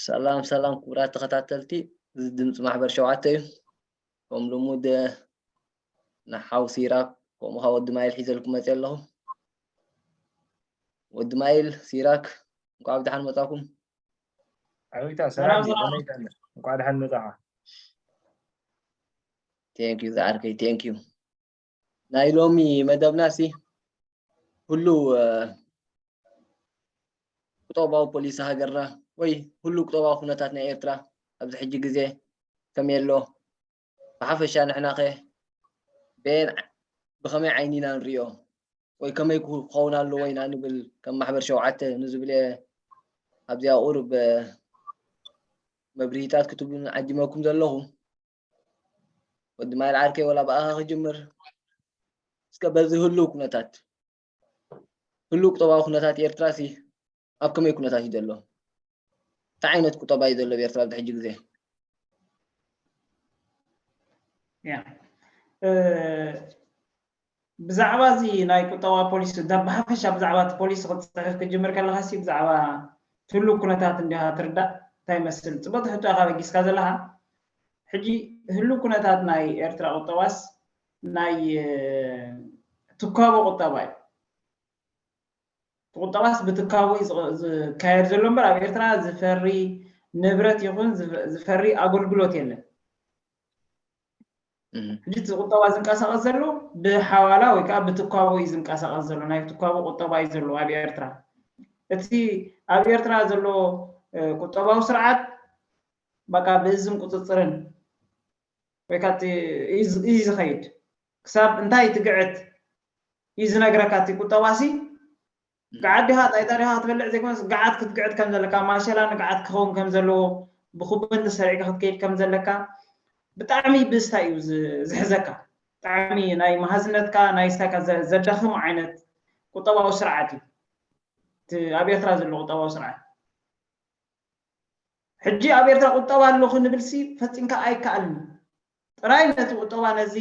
ሰላም ሰላም ክቡራት ተኸታተልቲ፣ እዚ ድምፂ ማሕበር ሸውዓተ እዩ። ከም ልሙድ ንሓው ሲራክ ከምኡ ከዓ ወዲ ማይል ሒዘልኩም መፅየ ኣለኹ። ወዲ ማይል፣ ሲራክ፣ እንኳዕ ብደሓን መፃኩም። ዓዊታ ሰላም፣ ከመይ ቀኒ? እንኳዕ ደሓን መፃኻ። Thank you ዝዓርከይ፣ thank you። ናይ ሎሚ መደብና ሲ ህሉው ቁጠባዊ ፖሊሲ ሃገርና ወይ ህሉው ቁጠባዊ ኩነታት ናይ ኤርትራ ኣብዚ ሕጂ ግዜ ከመይ ኣሎ፣ ብሓፈሻ ንሕና ከ በየን ብኸመይ ዓይኒ ኢና ንሪኦ ወይ ከመይ ክኸውን ኣለዎ ኢና ንብል ከም ማሕበር ሸውዓተ ንዝብል እየ ኣብዚኣ ቁሩብ መብርሂታት ክትብሉን ዓዲመኩም ዘለኹ። ወዲ ማይል ዓርከይ፣ ወላ ብኣኻ ክጅምር። እስከ በዚ ህሉው ኩነታት፣ ህሉው ቁጠባዊ ኩነታት ኤርትራ ሲ ኣብ ከመይ ኩነታት እዩ ዘሎ? እንታይ ዓይነት ቁጠባ እዩ ዘሎ ኣብ ኤርትራ ኣብዚ ሕጂ ግዜ? ያ ብዛዕባ እዚ ናይ ቁጠባ ፖሊሲ ብሓፈሻ ብዛዕባ እቲ ፖሊሲ ክትፅሕፍ ክጅምር ከለካ ሲ ብዛዕባ ህሉው ኩነታት እንዲካ ትርዳእ እንታይ ይመስል? ፅቡቅ ትሕቶ ኢካ በጊስካ ዘለካ። ሕጂ ህሉው ኩነታት ናይ ኤርትራ ቁጠባስ ናይ ትካቦ ቁጠባ እዩ። ቁጠባስ ብትካቦ እዩ ዝካየድ ዘሎ እምበር ኣብ ኤርትራ ዝፈሪ ንብረት ይኹን ዝፈሪ ኣገልግሎት የለን። ሕጂ እቲ ቁጠባ ዝንቀሳቀስ ዘሎ ብሓዋላ ወይ ከዓ ብትኳቦ እዩ ዝንቀሳቀስ ዘሎ፣ ናይ ትኳቦ ቁጠባ እዩ ዘሎ ኣብ ኤርትራ። እቲ ኣብ ኤርትራ ዘሎ ቁጠባዊ ስርዓት በቃ ብእዝን ቁፅፅርን ወይ ከዓ እዩ ዝኸይድ። ክሳብ እንታይ ትግዕት እዩ ዝነግረካ እቲ ቁጠባ ሲ። ገዓት ዲኻ ጣይታ ዲኻ ክትበልዕ ዘይኮነስ ገዓት ክትግዕት ከም ዘለካ፣ ማሸላ ንገዓት ክኸውን ከም ዘለዎ፣ ብኩበን ተሰሪዕካ ክትከይድ ከም ዘለካ ብጣዕሚ ብስታ እዩ ዝሕዘካ። ብጣዕሚ ናይ መሃዝነትካ ናይ ስታካ ዘዳኽም ዓይነት ቁጠባዊ ስርዓት እዩ ኣብ ኤርትራ ዘሎ ቁጠባዊ ስርዓት። ሕጂ ኣብ ኤርትራ ቁጠባ ኣሎ ክንብልሲ ፈጺምካ ኣይከኣልን። ጥራይ ነቲ ቁጠባ ነዚ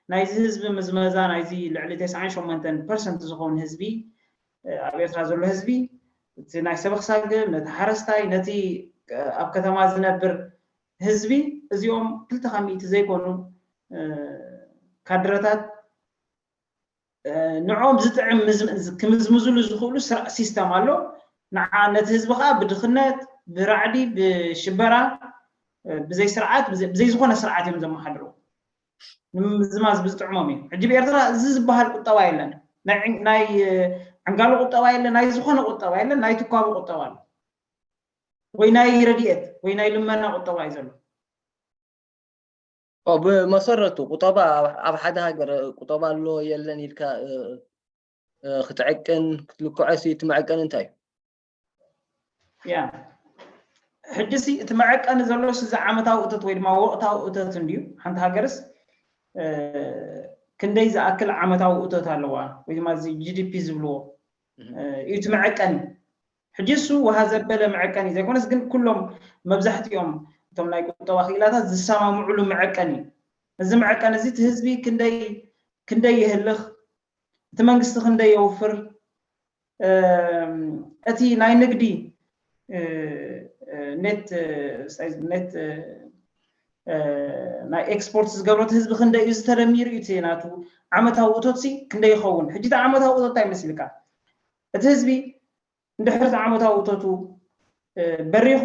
ናይዚ ህዝቢ ምዝመዛ ናይዚ ልዕሊ ተስዓን ሸሞንተን ፐርሰንት ዝኸውን ህዝቢ ኣብ ኤርትራ ዘሎ ህዝቢ እቲ ናይ ሰበኽ ሳግም ነቲ ሓረስታይ ነቲ ኣብ ከተማ ዝነብር ህዝቢ እዚኦም ክልተ ካብ ሚእቲ ዘይኮኑ ካድረታት ንዕኦም ዝጥዕም ክምዝምዝሉ ዝኽእሉ ስርዕ ሲስተም ኣሎ። ንዓ ነቲ ህዝቢ ከዓ ብድኽነት ብራዕዲ ብሽበራ ብዘይ ስርዓት ብዘይ ዝኾነ ስርዓት እዮም ዘመሓድሩ። ንምምዝማዝ ብዝጥዕሞም እዩ። ሕጂ ብኤርትራ እዚ ዝበሃል ቁጠባ የለን። ናይ ዕንጋሎ ቁጠባ የለን፣ ናይ ዝኾነ ቁጠባ የለን፣ ናይ ትኳቦ ቁጠባ ኣሎ ወይ ናይ ረድኤት ወይ ናይ ልመና ቁጠባ እዩ ዘሎ። ብመሰረቱ ቁጠባ ኣብ ሓደ ሃገር ቁጠባ ኣሎ የለን ኢልካ ክትዕቅን ክትልክዖ ሲ እቲ መዐቀኒ እንታይ እዩ? ያ ሕጂ ሲ እቲ መዐቀኒ ዘሎ ሲ እዚ ዓመታዊ እቶት ወይ ድማ ወቕታዊ እቶት እንድዩ። ሓንቲ ሃገርስ ክንደይ ዝኣክል ዓመታዊ እቶት ኣለዋ ወይ ድማ እዚ ጂ ዲ ፒ ዝብልዎ እዩ እቲ መዐቀኒ። ሕጂ እሱ ውሃ ዘበለ መዐቀኒ ዘይኮነስ ግን ኩሎም መብዛሕትኦም እቶም ናይ ቁጠባ ክኢላታት ዝሰማምዑሉ መዐቀኒ እዩ። እዚ መዐቀኒ እዚ እቲ ህዝቢ ክንደይ ክንደይ የህልኽ፣ እቲ መንግስቲ ክንደይ የውፍር፣ እቲ ናይ ንግዲ ኔት ኔት ናይ ኤክስፖርት ዝገብሮ እቲ ህዝቢ ክንደይ እዩ ዝተደሚሩ እዩ እቲ ናቱ ዓመታዊ እቶት ሲ ክንደይ ይኸውን። ሕጂ እቲ ዓመታዊ እቶት እንታይ መሲልካ? እቲ ህዝቢ እንድሕር እቲ ዓመታዊ እቶቱ በሪኹ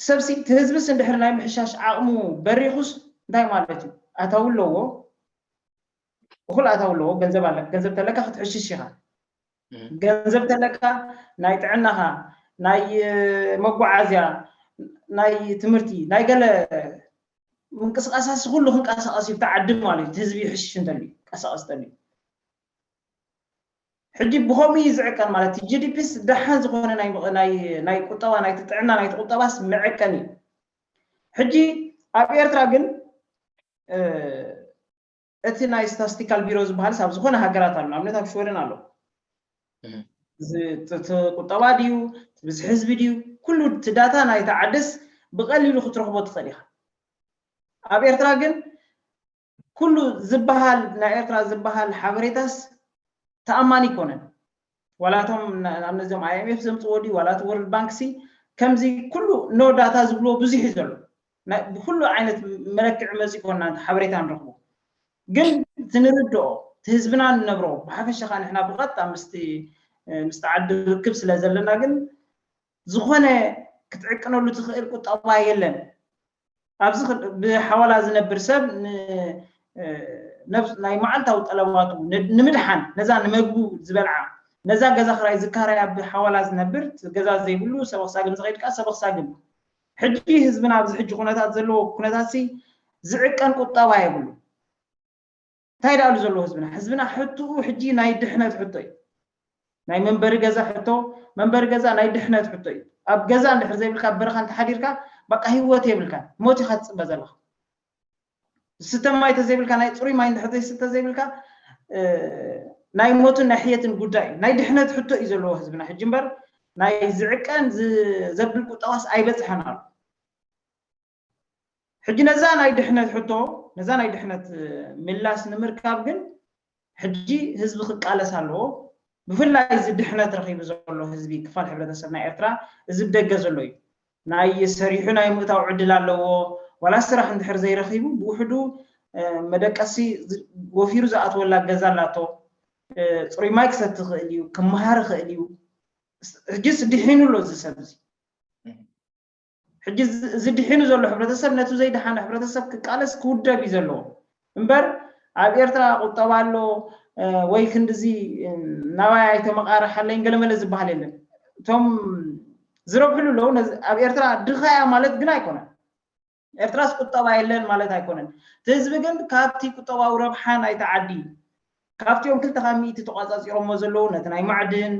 ሰብሲ እቲ ህዝብስ እንድሕር ናይ ምሕሻሽ ዓቕሙ በሪኹስ እንታይ ማለት እዩ? ኣታዊ ኣለዎ፣ እኹል ኣታዊ ኣለዎ፣ ገንዘብ ኣለካ፣ ገንዘብ ተለካ ክትሕሽሽ ኢኻ። ገንዘብ ተለካ ናይ ጥዕናኻ፣ ናይ መጓዓዝያ፣ ናይ ትምህርቲ፣ ናይ ገለ ምንቅስቃሳሲ ኩሉ ክንቀሳቀስ እዩ ብቲ ዓዲ ማለት እዩ። እቲ ህዝቢ ይሕሽሽ እንተልዩ ቀሳቀስ እንተልዩ ሕጂ ብኸምኡ እዩ ዝዕቀን ማለት እዩ። ጂ ዲ ፒስ ደሓን ዝኾነ ናይ ናይ ናይ ቁጠባ ናይቲ ጥዕና ናይቲ ቁጠባስ መዐቀኒ እዩ። ሕጂ ኣብ ኤርትራ ግን እቲ ናይ ስታስቲካል ቢሮ ዝበሃልስ ኣብ ዝኾነ ሃገራት ኣሎ፣ ንኣብነት ኣብ ሽወደን ኣሎ። እቲ ቁጠባ ድዩ ብዝሒ ህዝቢ ድዩ ኩሉ እቲ ዳታ ናይቲ ዓድስ ብቐሊሉ ክትረኽቦ ትኽእል ኢኻ። ኣብ ኤርትራ ግን ኩሉ ዝበሃል ናይ ኤርትራ ዝበሃል ሓበሬታስ ተኣማኒ ኣይኮነን። ዋላ እቶም ንኣብነት እዞም ኣይ ኤም ኤፍ ዘምፅዎ ድዩ ዋላ እቲ ወርልድ ባንክ ሲ ከምዚ ኩሉ ኖ ዳታ ዝብልዎ ብዙሕ እዩ ዘሎ። ብኩሉ ዓይነት መለክዒ መፂ ኮና ሓበሬታ ንረኽቦ፣ ግን እቲ ንርድኦ እቲ ህዝብና ንነብሮ ብሓፈሻ ከዓ ንሕና ብቐጥታ ምስ ዓዲ ርክብ ስለ ዘለና ግን ዝኾነ ክትዕቅነሉ ትኽእል ቁጠባ የለን። ኣብዚ ብሓዋላ ዝነብር ሰብ ናይ መዓልታዊ ጠለባቱ ንምድሓን ነዛ ንመግቡ ዝበልዓ ነዛ ገዛ ክራይ ዝካረያ ብሓዋላ ዝነብር ገዛ ዘይብሉ ሰበኽሳግም ዝኸይድ ከዓ ሰበኽሳግም። ሕጂ ህዝብና ኣብዚ ሕጂ ኩነታት ዘለዎ ኩነታት ዝዕቀን ቁጠባ የብሉ። እንታይ ደኣሉ ዘለዎ ህዝብና ህዝብና ሕትኡ ሕጂ ናይ ድሕነት ሕቶ እዩ። ናይ መንበሪ ገዛ ሕቶ መንበሪ ገዛ ናይ ድሕነት ሕቶ እዩ። ኣብ ገዛ እንድሕር ዘይብልካ ኣብ በረኻ እንተሓዲርካ በቃ ህይወት የብልካ፣ ሞት ኢኻ ትፅበ ዘለኻ። ዝስተ ማይ ተዘይብልካ ናይ ፅሩይ ማይ እንድሕር ዘይስተ ዘይብልካ ናይ ሞትን ናይ ሕየትን ጉዳይ እዩ። ናይ ድሕነት ሕቶ እዩ ዘለዎ ህዝብና ሕጂ እምበር ናይ ዝዕቀን ዘብል ቁጠባስ ኣይበፅሐን ኣሎ። ሕጂ ነዛ ናይ ድሕነት ሕቶ ነዛ ናይ ድሕነት ምላስ ንምርካብ ግን ሕጂ ህዝቢ ክቃለስ ኣለዎ። ብፍላይ እዚ ድሕነት ረኺቡ ዘሎ ህዝቢ ክፋል ሕብረተሰብ ናይ ኤርትራ እዚ ብደገ ዘሎ እዩ። ናይ ሰሪሑ ናይ ምእታው ዕድል ኣለዎ። ዋላ ስራሕ እንድሕር ዘይረኺቡ ብውሕዱ መደቀሲ ወፊሩ ዝኣትወላ ገዛ ኣላቶ። ፅሩይ ማይ ክሰቲ ይኽእል እዩ፣ ክመሃር ይኽእል እዩ። ሕጂስ ድሒኑ ኣሎ እዚ ሰብ እዚ። ሕጂ እዚ ድሒኑ ዘሎ ሕብረተሰብ ነቲ ዘይደሓነ ሕብረተሰብ ክቃለስ ክውደብ እዩ ዘለዎ እምበር ኣብ ኤርትራ ቁጠባ ኣሎ ወይ ክንድዚ ናባይ ኣይተመቃረሓለይን ገለመለ ዝበሃል የለን። እቶም ዝረብሕሉ ኣለዉ። ኣብ ኤርትራ ድኻ እያ ማለት ግን ኣይኮነን። ኤርትራስ ቁጠባ የለን ማለት ኣይኮነን። እቲ ህዝቢ ግን ካብቲ ቁጠባዊ ረብሓ ናይቲ ዓዲ ካብቲኦም ክልተ ካብ ሚእቲ ተቋጻጺሮሞ ዘለዉ ነቲ ናይ ማዕድን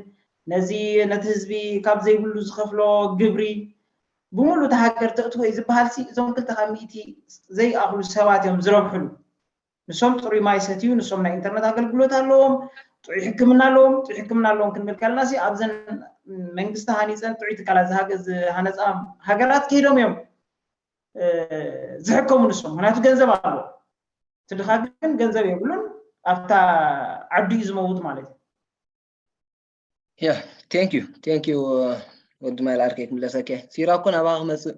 ነዚ ነቲ ህዝቢ ካብ ዘይብሉ ዝኸፍሎ ግብሪ ብምሉእ እቲ ሃገር ተእትዎ እዩ ዝበሃል ሲ እዞም ክልተ ካብ ሚእቲ ዘይኣኽሉ ሰባት እዮም ዝረብሕሉ። ንሶም ጥሩይ ማይ ሰትዩ፣ ንሶም ናይ ኢንተርነት ኣገልግሎት ኣለዎም፣ ጥዑይ ሕክምና ኣለዎም። ጥዑይ ሕክምና ኣለዎም ክንብል ከለና ሲ ኣብዘን መንግስቲ ሃኒፀን ጥዑይ ትካላት ዝሃነፃ ሃገራት ከይዶም እዮም ዝሕከሙ ንሶም፣ ምክንያቱ ገንዘብ ኣለዎ። እቲ ድኻ ግን ገንዘብ የብሉን፣ ኣብታ ዓዱ እዩ ዝመውት ማለት እዩ። Yeah, thank you, thank you. ወዲ ማይል ዓርከይ ክምለሰከ ሲራ እኮ ናባኻ ክመፅእ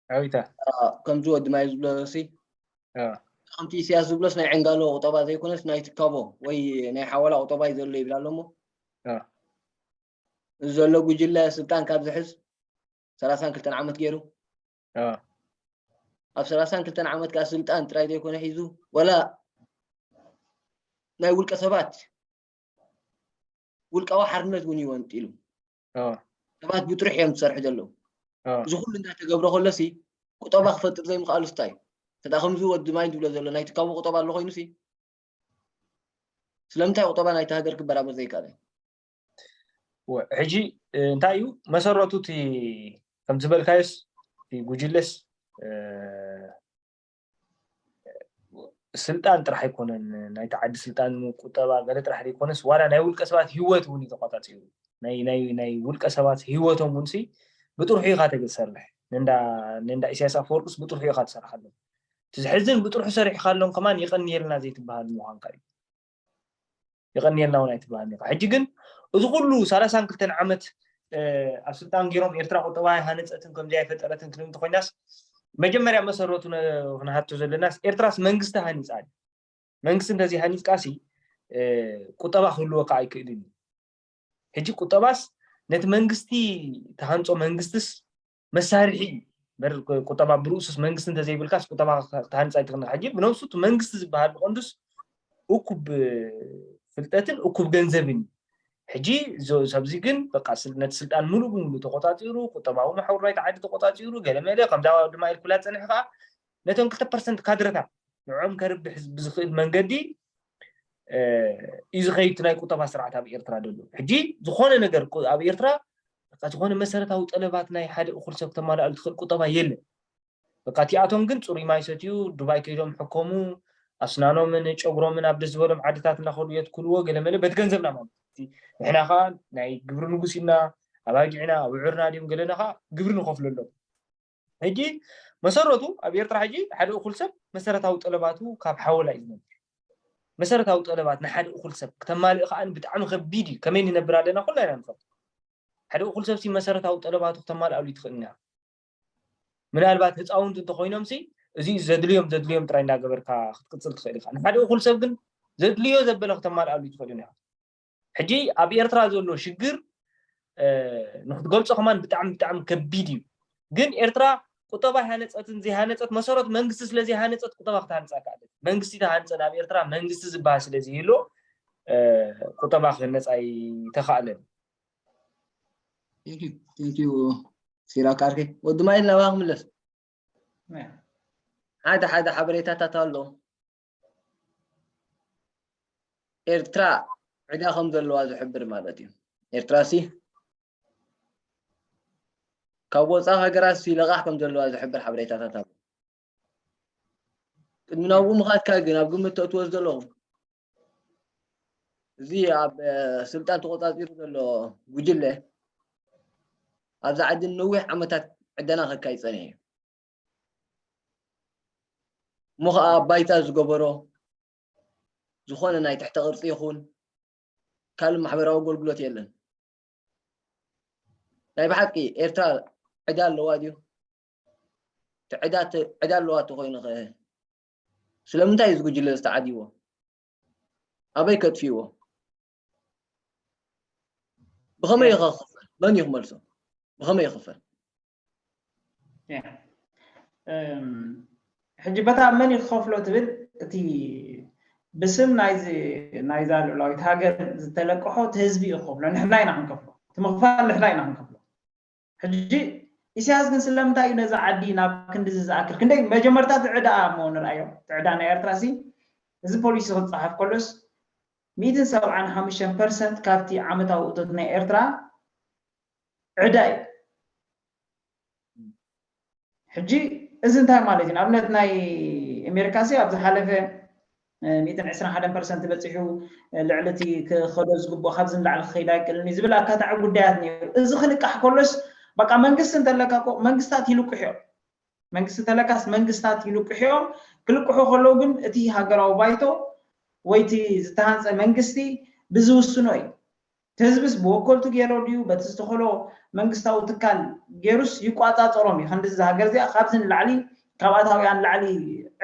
ኣዊታ ከምዚ ወዲ ማይል ዝብሎ ሲ ከምቲ ኢሳያስ ዝብሎስ ናይ ዕንጋሎ ቁጠባ ዘይኮነስ ናይ ትካቦ ወይ ናይ ሓወላ ቁጠባ እዩ ዘሎ ይብል ኣሎ እሞ እዚ ዘሎ ጉጅለ ስልጣን ካብ ዝሕዝ ሰላሳን ክልተን ዓመት ገይሩ ኣብ ሰላሳን ክልተን ዓመት ከዓ ስልጣን ጥራይ ዘይኮነ ሒዙ ወላ ናይ ውልቀ ሰባት ውልቃዊ ሓርነት እውን ይወንጢሉ። ሰባት ብጥሩሕ እዮም ዝሰርሑ ዘለዉ። እዚ ኩሉ እንዳተገብረ ከሎ ሲ ቁጠባ ክፈጥር ዘይምኽኣሉ ስታይ እዩ። ተዳ ከምዚ ወዲ ማይ ዝብሎ ዘሎ ናይ ትካቦ ቁጠባ ኣሎ ኮይኑ ሲ ስለምንታይ ቁጠባ ናይቲ ሃገር ክበራበር ዘይከኣለ? ሕጂ እንታይ እዩ መሰረቱ እቲ ከም ዝበልካዮስ እቲ ጉጅለስ ስልጣን ጥራሕ ኣይኮነን ናይቲ ዓዲ ስልጣን ቁጠባ ገለ ጥራሕ ዘይኮነስ ዋላ ናይ ውልቀ ሰባት ህይወት እውን እዩ ተቋፃፂሩ ናይ ናይ ናይ ውልቀ ሰባት ህይወቶም እውን ሲ ብጥርሑ ኢኻ ተሰርሕ ንንዳ ንንዳ ኢሳያስ ኣፈወርቅስ ብጥርሑ ኢኻ ትሰርሓሎም እቲ ዝሕዝን ብጥርሑ ሰሪሕካሎም ከማን ይቐንየልና ዘይትበሃል ምዃንካ እዩ ይቐንየልና እውን ኣይትበሃል ኢኻ ሕጂ ግን እዚ ኩሉ ሰላሳን ክልተን ዓመት ኣብ ስልጣን ገይሮም ኤርትራ ቁጠባ ኣይሃነፀትን ከምዚ ኣይፈጠረትን ክንብል እንተኮይናስ መጀመርያ መሰረቱ ክንሃቶ ዘለናስ ኤርትራስ መንግስቲ ሃኒፃ መንግስቲ እንተዘይሃኒፅካ ሲ ቁጠባ ክህልወካ ኣይክእልን እዩ ሕጂ ቁጠባስ ነቲ መንግስቲ ተሃንፆ መንግስትስ መሳርሒ እዩ በር ቁጠባ ብርእሱስ መንግስቲ እንተዘይብልካስ ቁጠባ ክትሃንፅ ኣይትኽእልን ሕጂ ብነብሱ እቲ መንግስቲ ዝበሃል ብቐንዱስ እኩብ ፍልጠትን እኩብ ገንዘብን እዩ ሕጂ ሰብዚ ግን በቃ ነቲ ስልጣን ሙሉእ ብሙሉእ ተቆፃፂሩ ቁጠባዊ መሓውር ናይቲ ዓዲ ተቆፃፂሩ ገለመለ ከምዛ ድማ ኢልኩላ ፀንሕ ከዓ ነቶም ክልተ ፐርሰንት ካድረታት ንዕኦም ከርብሕ ብዝኽእል መንገዲ እዩ ዝኸይድ ናይ ቁጠባ ስርዓት ኣብ ኤርትራ ዘሎ ሕጂ ዝኾነ ነገር ኣብ ኤርትራ ዝኾነ መሰረታዊ ጠለባት ናይ ሓደ እኩል ሰብ ተማልኣሉ ትኽእል ቁጠባ የለን በቃ እቲኣቶም ግን ፅሩይ ማይ ሰትዩ ዱባይ ከይዶም ሕከሙ ኣስናኖምን ጨጉሮምን ኣብ ደስ ዝበሎም ዓድታት እናኸዱ የትክልዎ ገለመለ በቲ ገንዘብና ማለት ንሕና ከዓ ናይ ግብሪ ንጉስ ኢና ኣባጊዕና ኣውዕርና ድዮም ገለና ከዓ ግብሪ ንኸፍለሎም ሕጂ መሰረቱ ኣብ ኤርትራ ሕጂ ሓደ እኩል ሰብ መሰረታዊ ጠለባቱ ካብ ሓወላ እዩ ዝነብር መሰረታዊ ጠለባት ንሓደ እኩል ሰብ ክተማልእ ከዓ ብጣዕሚ ከቢድ እዩ ከመይ ንነብር ኣለና ኩላ ኢና ንፈልጥ ሓደ እኹል ሰብሲ መሰረታዊ ጠለባቱ ክተማልኣሉ ትኽእል ኢና። ምናልባት ህፃውንቲ እንተኮይኖምሲ እዚ ዘድልዮም ዘድልዮም ጥራይ እንዳገበርካ ክትቅፅል ትኽእል ኢኻ። ንሓደ እኹል ሰብ ግን ዘድልዮ ዘበለ ክተማልኣሉ ትኽእል ኢና። ሕጂ ኣብ ኤርትራ ዘሎ ሽግር ንክትገልጾ ከማን ብጣዕሚ ብጣዕሚ ከቢድ እዩ። ግን ኤርትራ ቁጠባ ይሃነጸትን ዘይሃነጸት መሰረት መንግስቲ ስለ ዘይሃነጸት ቁጠባ ክትሃንጻ ከኣለት። መንግስቲ ተሃንጸ ናብ ኤርትራ መንግስቲ ዝበሃል ስለ ዘይህሎ ቁጠባ ክህነጻ ኣይተኻእለን። Thank you, thank you ሲራክ ዓርከይ። ወዲ ማይል ናባኻ ክምለስ። ሓደ ሓደ ሓበሬታታት ኣሎ። ኤርትራ ዕዳ ከም ዘለዋ ዝሕብር ማለት እዩ። ኤርትራ ሲ ካብ ወፃኢ ሃገራት ሲ ለቓሕ ከም ዘለዋ ዝሕብር ሓበሬታታት ኣሎ። ቅድሚ ናብኡ ምኻድካ ግን ኣብ ግምት ተእትዎ ዘለኹም እዚ ኣብ ስልጣን ተቆፃፂሩ ዘሎ ጉጅለ ኣብዚ ዓዲ ነዊሕ ዓመታት ዕደና ከካይ ፀኒሑ እዩ። እሞ ከዓ ባይታ ዝገበሮ ዝኾነ ናይ ትሕተ ቅርፂ ይኹን ካልእ ማሕበራዊ ኣገልግሎት የለን። ናይ ብሓቂ ኤርትራ ዕዳ ኣለዋ ድዩ? ዕዳ ኣለዋ ተኮይኑ ከ ስለምንታይ እዩ ዝጉጅለ ዝተዓድይዎ? ኣበይ ከጥፍይዎ? ብኸመይ ይኸፍል? መን እዩ ክመልሶ? ብኸመይ ይኽፈል? ሕጂ በታ መን ይኸፍሎ ትብል እቲ ብስም ናይዚ ናይዛ ልዕላዊት ሃገር ዝተለቀሖ እቲ ህዝቢ እዩ ክኸፍሎ። ንሕና ኢና ክንከፍሎ። እቲ ምኽፋል ንሕና ኢና ክንከፍሎ። ሕጂ ኢሳያስ ግን ስለምንታይ እዩ ነዛ ዓዲ ናብ ክንድዚ ዝኣክል ክንደይ መጀመርታ እቲ ዕዳ እሞ ንርኣዮ። እቲ ዕዳ ናይ ኤርትራ ሲ እዚ ፖሊሲ ክፀሓፍ ከሎስ ሚእትን ሰብዓን ሓሙሽተን ፐርሰንት ካብቲ ዓመታዊ እቶት ናይ ኤርትራ ዕዳ እዩ። ሕጂ እዚ እንታይ ማለት እዩ? ንኣብነት ናይ ኣሜሪካ ሲ ኣብ ዝሓለፈ ሚእትን ዕስራን ሓደን ፐርሰንት በፂሑ ልዕሊ እቲ ክኸዶ ዝግብኦ ካብዚ ንላዕሊ ክኸይድ ኣይክእልን እዩ ዝብል ኣካታዒ ጉዳያት ነይሩ። እዚ ክልቃሕ ከሎስ በቃ መንግስቲ እንተለካ እኮ መንግስታት ይልቅሑ እዮም። መንግስቲ እንተለካስ መንግስታት ይልቅሑ እዮም። ክልቅሑ ከለዉ ግን እቲ ሃገራዊ ባይቶ ወይ እቲ ዝተሃንፀ መንግስቲ ብዝውስኖ እዩ። እቲ ህዝብስ ብወከልቱ ገይሮ ድዩ በቲ ዝተኸሎ መንግስታዊ ትካል ገይሩስ ይቋፃፀሮም እዩ? ክንዲ እዛ ሃገር እዚኣ ካብዚ ንላዕሊ ካብ ኣታዊኣ ንላዕሊ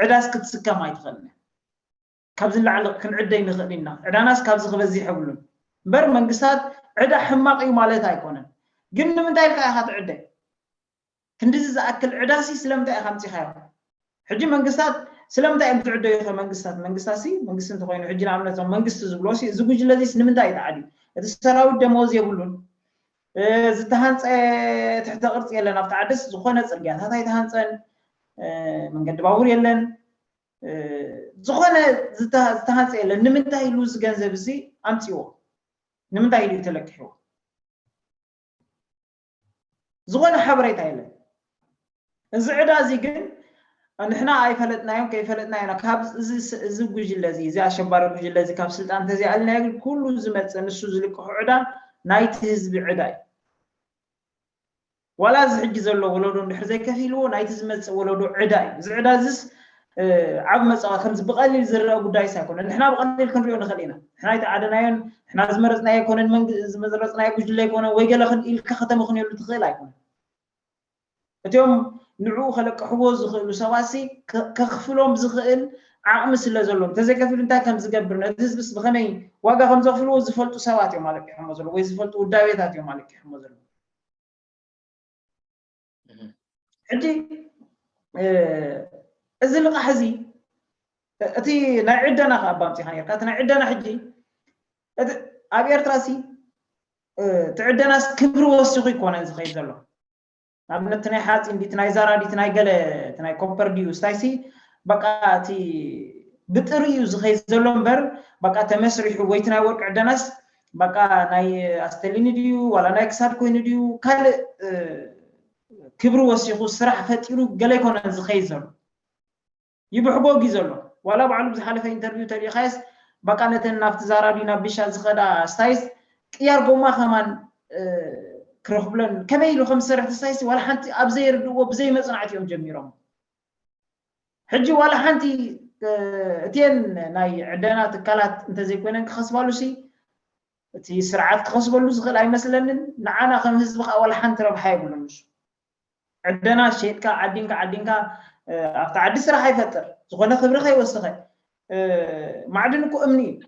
ዕዳስ ክትስከም ኣይትኽእልን እያ። ካብዚ ንላዕሊ ክንዕደ ንኽእል ኢና። ዕዳናስ ካብዚ ክበዝሕ የብሉን። እምበር መንግስታት ዕዳ ሕማቕ እዩ ማለት ኣይኮነን። ግን ንምንታይ ኢልካ ኢኻ ትዕደ? ክንድዚ ዝኣክል ዕዳሲ ስለምንታይ ኢኻ ኣምፂኻዮ? ሕጂ መንግስታት ስለምንታይ እዮም ዝዕደዩ? ከ መንግስታት መንግስታት ሲ መንግስቲ እንተኮይኑ ሕጂ ንኣብነት እዞም መንግስቲ ዝብሎ ሲ እዚ ጉጅለ ዚስ ንምንታይ እዩ ተዓድዩ? እቲ ሰራዊት ደመወዝ የብሉን፣ ዝተሃንፀ ትሕተ ቅርፂ የለን። ኣብቲ ዓድስ ዝኾነ ፅርግያታት ኣይተሃንፀን፣ መንገዲ ባቡር የለን፣ ዝኾነ ዝተሃንፀ የለን። ንምንታይ ኢሉ እዚ ገንዘብ እዚ ኣምፅዎ? ንምንታይ ኢሉ ተለቂሕዎ? ዝኾነ ሓበሬታ የለን። እዚ ዕዳ እዚ ግን ንሕና ኣይፈለጥናዮን ከይፈለጥናዮ ኢና። ካብ እዚ ጉጅለ እዚ እዚ ኣሸባሪ ጉጅለ እዚ ካብ ስልጣን እንተዘይኣልናዮ ግን ኩሉ ዝመፅእ ንሱ ዝልቅሖ ዕዳ ናይቲ ህዝቢ ዕዳ እዩ። ዋላ እዚ ሕጂ ዘሎ ወለዶ እንድሕር ዘይከፊልዎ ናይቲ ዝመፅእ ወለዶ ዕዳ እዩ። እዚ ዕዳ እዚስ ዓብ መፃወ ከምዚ ብቐሊል ዝረአ ጉዳይስ ኣይኮነን። ንሕና ብቐሊል ክንሪኦ ንኽእል ኢና። ንሕና ኣይተዓደናዮን ንሕና ዝመረፅናዮ ኣይኮነን፣ ዝመረፅናዮ ጉጅለ ኣይኮነን ወይ ገለ ኢልካ ከተመኽንየሉ ትኽእል ኣይኮነን። እቲኦም ንዕኡ ከለቅሕዎ ዝኽእሉ ሰባትሲ ከኽፍሎም ዝኽእል ዓቕሚ ስለ ዘሎም እንተዘይከፊሉ እንታይ ከም ዝገብር ነቲ ህዝብስ ብኸመይ ዋጋ ከም ዘኽፍልዎ ዝፈልጡ ሰባት እዮም ኣለቂሖሞ ዘለዉ ወይ ዝፈልጡ ውዳቤታት እዮም ኣለቂሖሞ ዘለዉ። ሕጂ እዚ ልቓሕ እዚ እቲ ናይ ዕደና ከኣ ኣባ ኣምፂኻ ነርካ እቲ ናይ ዕደና ሕጂ ኣብ ኤርትራ ሲ እቲ ዕደናስ ክብሪ ወሲኹ ይኮነን ዝኸይድ ዘሎ። ንኣብነት ናይ ሓፂን ዲት ናይ ዛራ ዲት ናይ ገለ ናይ ኮፐር ድዩ ስታይሲ በቃ እቲ ብጥሪ እዩ ዝኸይድ ዘሎ እምበር በቃ ተመስሪሑ ወይቲ ናይ ወርቂ ዕደናስ በቃ ናይ ኣስተሊኒ ድዩ ዋላ ናይ ክሳድ ኮይኑ ድዩ ካልእ ክብሪ ወሲኹ ስራሕ ፈጢሩ ገለ ኣይኮነን ዝኸይድ ዘሎ። ይብሕጎግ እዩ ዘሎ። ዋላ ባዕሉ ብዝሓለፈ ኢንተርቪው ተሪኢኻየስ በቃ ነተን ናብቲ ዛራ ድዩ ናብ ቢሻ ዝኸዳ ስታይስ ቅያር ጎማ ከማን ክረኽብለን ከመይ ኢሉ ከም ዝሰርሕ ስታይስ ዋላ ሓንቲ ኣብ ዘይርድእዎ ብዘይ መፅናዕቲ እዮም ጀሚሮም። ሕጂ ዋላ ሓንቲ እትየን ናይ ዕደና ትካላት እንተዘይኮይነን ክኸስባሉ ሲ እቲ ስርዓት ክኸስበሉ ዝኽእል ኣይመስለንን። ንዓና ከም ህዝቢ ከዓ ዋላ ሓንቲ ረብሓ የብሉን። ንሱ ዕደና ሸይጥካ ዓዲንካ ዓዲንካ ኣብቲ ዓዲ ስራሕ ኣይፈጥር፣ ዝኾነ ክብሪ ከይወስኸ። ማዕድን እኮ እምኒ እዩ።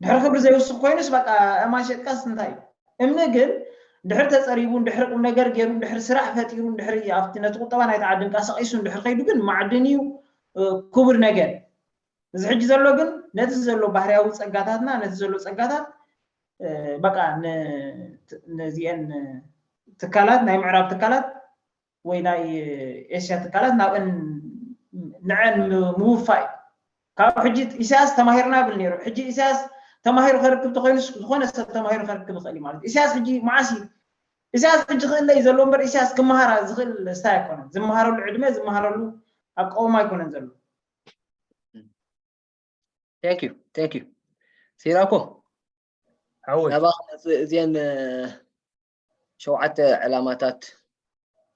ድሕሪ ክብሪ ዘይውስኽ ኮይኑስ በቃ እማን ሸጥካስ እንታይ እዩ? እምኒ ግን ድሕር ተፀሪቡ ድሕር ቁም ነገር ገይሩ ድሕር ስራሕ ፈጢሩ ድሕር ኣብቲ ነቲ ቁጠባ ናይቲ ዓዲ እንቀሳቂሱ ድሕር ከይዱ ግን ማዕድን እዩ፣ ክቡር ነገር። እዚ ሕጂ ዘሎ ግን ነቲ ዘሎ ባህርያዊ ፀጋታትና ነቲ ዘሎ ፀጋታት በቃ ነዚአን ትካላት ናይ ምዕራብ ትካላት ወይ ናይ ኤስያ ትካላት ናብአን ንዐን ምውፋይ። ካብ ሕጂ ኢሳያስ ተማሂርና ብል ነይሩ። ሕጂ ኢሳያስ ተማሂሩ ከርክብ ተኮይኑ ዝኾነ ሰብ ተማሂሩ ከርክብ ይኽእል ማለት ኢሳያስ ሕጂ መዓስ እዩ? ኢሳያስ ሕጂ ክእለ እዩ ዘሎ እምበር ኢሳያስ ክመሃራ ዝኽእል ስታይ ኣይኮነን። ዝመሃረሉ ዕድመ ዝመሃረሉ ኣቃውማ ኣይኮነን ዘሎ። Thank you, thank you። ሲራኮ ሓወይ ናባ እዚአን ሸውዓተ ዕላማታት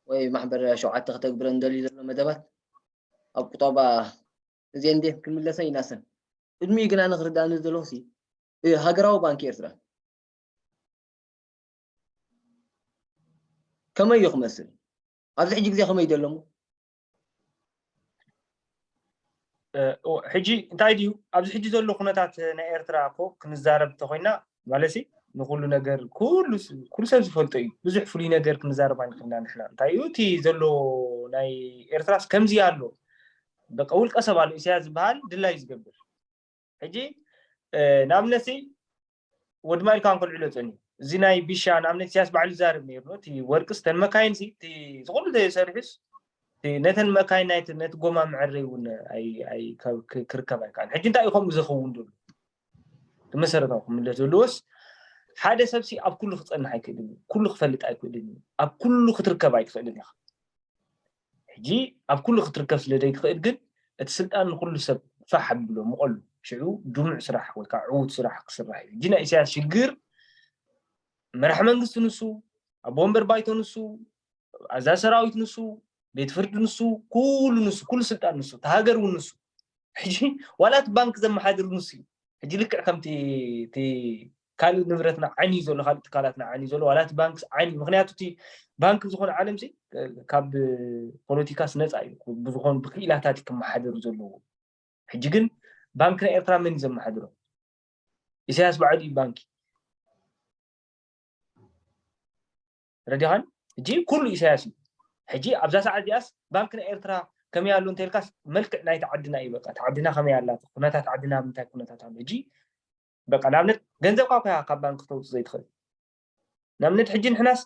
ወይ ማሕበር ሸውዓተ ከተግብረን ደልዩ ዘሎ መደባት ኣብ ቁጠባ እዚአን እንዴ ክንምለሰን ኢናሰን ቅድሚኡ ግና ንክርዳእኒ ዘለኹ ሲ ሃገራዊ ባንኪ ኤርትራ ከመይ እዩ ክመስል ኣብዚ ሕጂ ግዜ ከመይ ደለሞ ሕጂ እንታይ ድዩ ኣብዚ ሕጂ ዘሎ ኩነታት ናይ ኤርትራ እኮ ክንዛረብ እንተኮይና ማለት ንኩሉ ነገር ኩሉ ሰብ ዝፈልጦ እዩ። ብዙሕ ፍሉይ ነገር ክንዛረብ ኣይንክልና ንሕና እንታይ እዩ እቲ ዘሎ ናይ ኤርትራስ ከምዚ ኣሎ በቃ ውልቀ ሰብ ኣሎ ኢሳያስ ዝበሃል ድላይ ዝገብር ሕጂ ንኣብነት ወድማ ኢልካ እንኮልዕሎ ጸኒ እዚ ናይ ቢሻ ንኣብነት ኢሳያስ ባዕሉ ይዛረብ ነይሩ እቲ ወርቅስ ተን መካይን ሲ ዝኩሉ ተሰሪሑስ ነተን መካይን ናይ ነቲ ጎማ መዐረይ እውን ክርከብ ኣይከኣል ሕጂ እንታይ እዩ ከምኡ ዝኸውን ዘሎ መሰረታዊ ክምለት ዘለዎስ ሓደ ሰብ ሲ ኣብ ኩሉ ክፀንሕ ኣይክእልን እዩ ኩሉ ክፈልጥ ኣይክእልን እዩ ኣብ ኩሉ ክትርከብ ኣይትኽእልን ኢኻ ሕጂ ኣብ ኩሉ ክትርከብ ስለ ዘይትኽእል ግን እቲ ስልጣን ንኩሉ ሰብ ፋሕ ኣብሎ ምቐሉ ሽዑ ድሙዕ ስራሕ ወይ ከዓ ዕዉት ስራሕ ክስራሕ እዩ ሕጂ ናይ ኢሳያስ ሽግር መራሕ መንግስቲ ንሱ ኣብ ወንበር ባይቶ ንሱ ኣዛ ሰራዊት ንሱ ቤት ፍርዲ ንሱ ኩሉ ንሱ ኩሉ ስልጣን ንሱ ተሃገር እውን ንሱ ሕጂ ዋላ እቲ ባንክ ዘመሓድር ንሱ እዩ ሕጂ ልክዕ ከምቲ እቲ ካልእ ንብረትና ዓንዩ ዘሎ ካልእ ትካላትና ዓንዩ ዘሎ ዋላ እቲ ባንክ ዓንዩ ምክንያቱ እቲ ባንክ ዝኾነ ዓለም ሲ ካብ ፖለቲካስ ነፃ እዩ ብዝኾኑ ብክኢላታት እዩ ክመሓደሩ ዘለዎ ሕጂ ግን ባንክ ናይ ኤርትራ መን እዩ ዘመሓድሮ ኢሳያስ ባዕሉ እዩ ባንኪ ረዲኻን ሕጂ ኩሉ ኢሳያስ እዩ ሕጂ ኣብዛ ሰዓት እዚኣስ ባንክ ናይ ኤርትራ ከመይ ኣሎ እንተልካስ መልክዕ ናይቲ ዓድና እዩ በቃ እቲ ዓድና ከመይ ኣላ ኩነታት ዓድና ምንታይ ኩነታት ኣሎ ሕጂ በቃ ንኣብነት ገንዘብካ ኮያ ካብ ባንክ ክተውፅእ ዘይትኽእል ንኣብነት ሕጂ ንሕናስ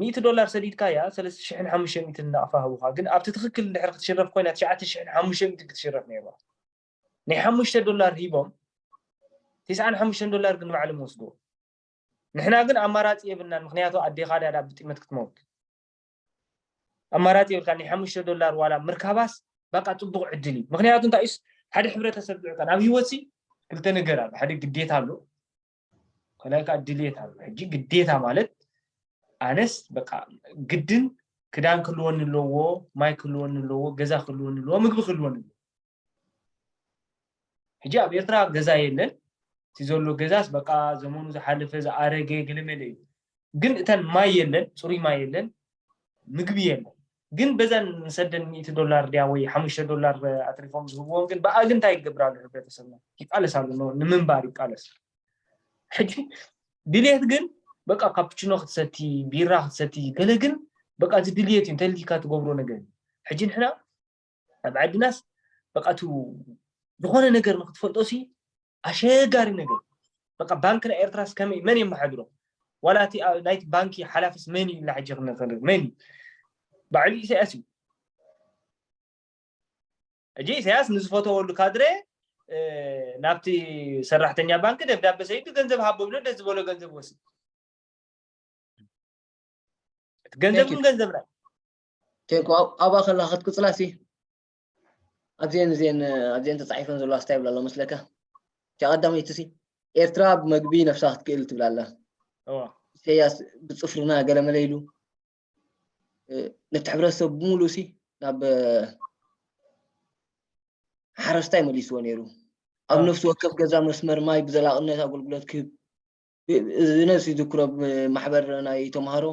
ሚእቲ ዶላር ሰዲድካ እያ ሰለስተ ሽሕን ሓሙሽተ ሚእትን ናቕፋ ህቡኻ ግን ኣብቲ ትኽክል እንድሕር ክትሽረፍ ኮይና ትሽዓተ ሽሕን ሓሙሽተ ሚእትን ክትሽረፍ ነይርዋ ናይ ሓሙሽተ ዶላር ሂቦም ትስዓን ሓሙሽተን ዶላር ግን ንባዕሎም ወስድዎ ንሕና ግን ኣማራፂ የብልናን ምክንያቱ ኣዴኻ ድያ ብጥመት ክትመውት ኣማራፂ የብልካ ናይ ሓሙሽተ ዶላር ዋላ ምርካባስ በቃ ፅቡቅ ዕድል እዩ ምክንያቱ እንታይ እዩስ ሓደ ሕብረተሰብ ዝዕቀን ኣብ ሂወት ሲ ክልተ ነገር ኣሎ ሓደ ግዴታ ኣሎ ካልኣይ ከዓ ድልየት ኣሎ ሕጂ ግዴታ ማለት ኣነስ በቃ ግድን ክዳን ክህልወኒ ኣለዎ ማይ ክህልወኒ ኣለዎ ገዛ ክህልወኒ ኣለዎ ምግቢ ክህልወኒ ኣለዎ ሕጂ ኣብ ኤርትራ ገዛ የለን እቲ ዘሎ ገዛስ በቃ ዘመኑ ዝሓለፈ ዝኣረገ ገለመለ እዩ ግን እተን ማይ የለን ፅሩይ ማይ የለን ምግቢ የለን ግን በዘን ንሰደን ሚእቲ ዶላር ድያ ወይ ሓሙሽተ ዶላር ኣትሪፎም ዝህብዎም ግን ብኣግ እንታይ ይገብር ኣሎ ሕብረተሰብና ይቃለስ ኣሎ ንምንባር ይቃለስ ሕጂ ድልየት ግን በቃ ካፕችኖ ክትሰቲ ቢራ ክትሰቲ ገለ ግን በቃ እዚ ድልየት እዩ እንተልካ ትገብሮ ነገር እዩ ሕጂ ንሕና ኣብ ዓድናስ በቃ እቲ ዝኾነ ነገር ንክትፈልጦ ሲ ኣሸጋሪ ነገር በቃ ባንክ ናይ ኤርትራስ ከመይ መን የመሓድሮ ዋላ እቲ ናይቲ ባንኪ ሓላፍስ መን እዩ ኢልና ሕጂ ክንፈልጥ መን እዩ ባዕሉ ኢሳያስ እዩ ሕጂ ኢሳያስ ንዝፈተወሉ ካድረ ናብቲ ሰራሕተኛ ባንክ ደብዳበ ሰይዱ ገንዘብ ሃቦ ብሎ ደስ ዝበሎ ገንዘብ ወስድ ገንዘብ ግን ገንዘብና ቴንኮ ኣብኣ ከላ ክትቅፅላ ሲ ኣብዚአን እዚአን ኣብዚአን ተፃሒፈን ዘለዋ ስታይ ይብላ ኣሎ መስለካ እቲያ ቀዳመይቲ ሲ ኤርትራ ብመግቢ ነፍሳ ክትክእል ትብላ ኣላ ኢሳያስ ብፅፍርና ገለመለ ኢሉ ነቲ ሕብረተሰብ ብምሉእ ሲ ናብ ሓረስታይ መሊስዎ ነይሩ ኣብ ነፍሲ ወከፍ ገዛ መስመር ማይ ብዘላቕነት ኣገልግሎት ክህብ። እዚ ነሲ ዝክሮ ማሕበር ናይ ተምሃሮ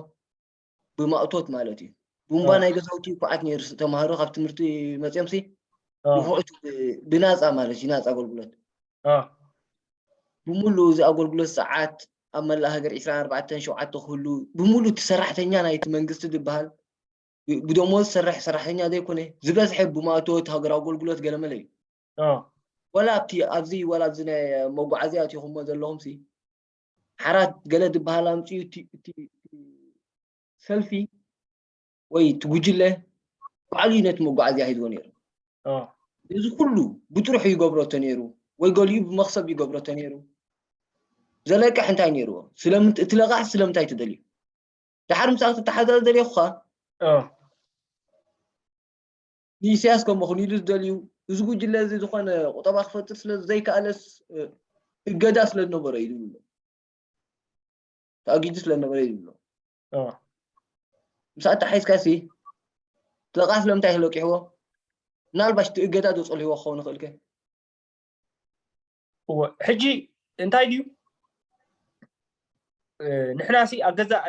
ብማእቶት ማለት እዩ። ቡምባ ናይ ገዛውቲ ኩዓት ነይሩ። ተምሃሮ ካብ ትምህርቲ መፅኦም ሲ ንኩዕቱ ብናፃ ማለት እዩ፣ ናፃ ኣገልግሎት። ብምሉእ እዚ ኣገልግሎት ሰዓት ኣብ መላእ ሃገር ዕስራን ኣርባዕተን ሸውዓተ ክህሉ፣ ብምሉእ እቲ ሰራሕተኛ ናይቲ መንግስቲ ዝበሃል ብደሞዝ ዝሰርሕ ሰራሕተኛ ዘይኮነ ዝበዝሐ ብማእቶት ሃገር ኣገልግሎት ገለመለ እዩ። ወላ ኣብቲ ኣብዚ ወላ ኣብዚ ናይ መጓዓዝያ ኣትኹሞ ዘለኹም ሲ ሓራት ገለ ዝበሃል ኣምፅኡ እቲ ሰልፊ ወይ እቲ ጉጅለ ባዕሉ እዩ ነቲ መጓዓዝያ ሒዝዎ ነይሩ። እዚ ኩሉ ብጥርሑ ይገብሮ እተ ነይሩ ወይ ገሊኡ ብመክሰብ ይገብሮ እተ ነይሩ። ዘለቅሕ እንታይ ነይርዎ? ስለምንት እቲ ለቃሕ ስለምንታይ ትደልዩ? ድሓር ምሳእ ክትተሓዛዝ ደልየኹ ኸ ንኢሳያስ ከም ምኹን ኢሉ ዝደልዩ፣ እዚ ጉጅለ እዚ ዝኾነ ቁጠባ ክፈጥር ስለ ዘይከኣለስ እገዳ ስለ ዝነበረ እዩ ዝብሎ። ተኣጊዱ ስለ ዝነበረ እዩ ዝብሎ። ምሳእ ተሓይዝካ ሲ ለቃ ስለምንታይ ተለቂሕዎ? ምናልባሽ እቲ እገዳ ዶ ጸልይዎ ክኸውን ይኽእል ከ? እወ ሕጂ እንታይ ድዩ ንሕና ሲ ኣገዛእ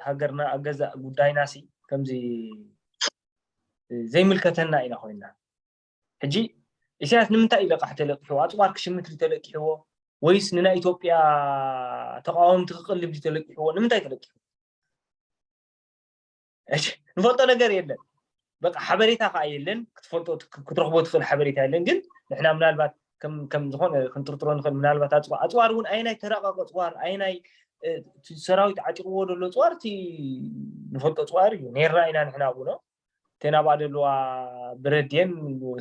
ሃገርና ኣገዛእ ጉዳይና ሲ ከምዚ ዘይምልከተና ኢና ኮይና። ሕጂ ኢሳያስ ንምንታይ እዩ ለቃሕ ተለቂሕዎ? ኣፅዋር ክሽምት ድዩ ተለቂሕዎ? ወይስ ንናይ ኢትዮጵያ ተቃወምቲ ክቅልብ ድዩ ተለቂሕዎ? ንምንታይ ተለቂሕዎ? ንፈልጦ ነገር የለን። በቃ ሓበሬታ ከዓ የለን፣ ክትፈልጦ ክትረክቦ ትኽእል ሓበሬታ የለን። ግን ንሕና ምናልባት ከም ዝኾነ ክንጥርጥሮ ንኽእል። ምናልባት ኣፅዋር እውን ኣይናይ ተራቃቂ ኣፅዋር ኣይናይ ሰራዊት ዓጢቅዎ ዘሎ ኣፅዋር እቲ ንፈልጦ ኣፅዋር እዩ። ነርና ኢና ንሕና ኣብኡ ነው ተናባ ደለዋ ብረድየን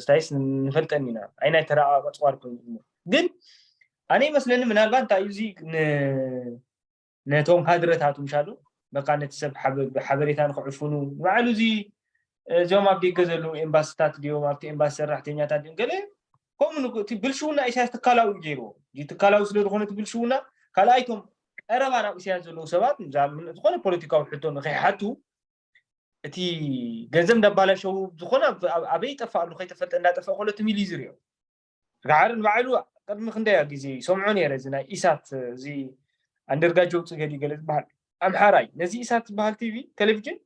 ስታይስ ንፈልጠን ኢና። ኣይናይ ተራቃቂ ኣፅዋር ኮይኑ ግን ኣነ ይመስለኒ ምናልባት እንታይ እዩ እዚ ነቶም ካድረታቱ ምሻሉ በቃ ነቲ ሰብ ሓበሬታ ንክዕፍኑ ንባዕሉ እዚ እዚኦም ኣብ ደገ ዘለዉ ኤምባስታት ድዮም ኣብቲ ኤምባሲ ሰራሕተኛታት ድዮም ገለ ከምኡ እቲ ብልሽውና ኢሳያስ ትካላዊ ገይርዎ እዚ ትካላዊ ስለ ዝኾነ እቲ ብልሽውና ካልኣይቶም ቀረባ ናብ ኢሳያስ ዘለዉ ሰባት ዝኾነ ፖለቲካዊ ሕቶ ንከይሓቱ እቲ ገንዘብ እንዳባላሸው ዝኾነ ኣበይ ይጠፋ ኣሉ ከይተፈልጠ እንዳጠፍአ ከሎ ትም ኢሉ እዩ ዝሪኦ። ጋዓር ንባዕሉ ቅድሚ ክንደያ ግዜ ይሰምዖ ነይረ እዚ ናይ ኢሳት እዚ ኣንደርጋጀው ፅገዲ ገለ ዝበሃል ኣምሓራይ ነዚ ኢሳት ዝበሃል ቲቪ ቴሌቪዥን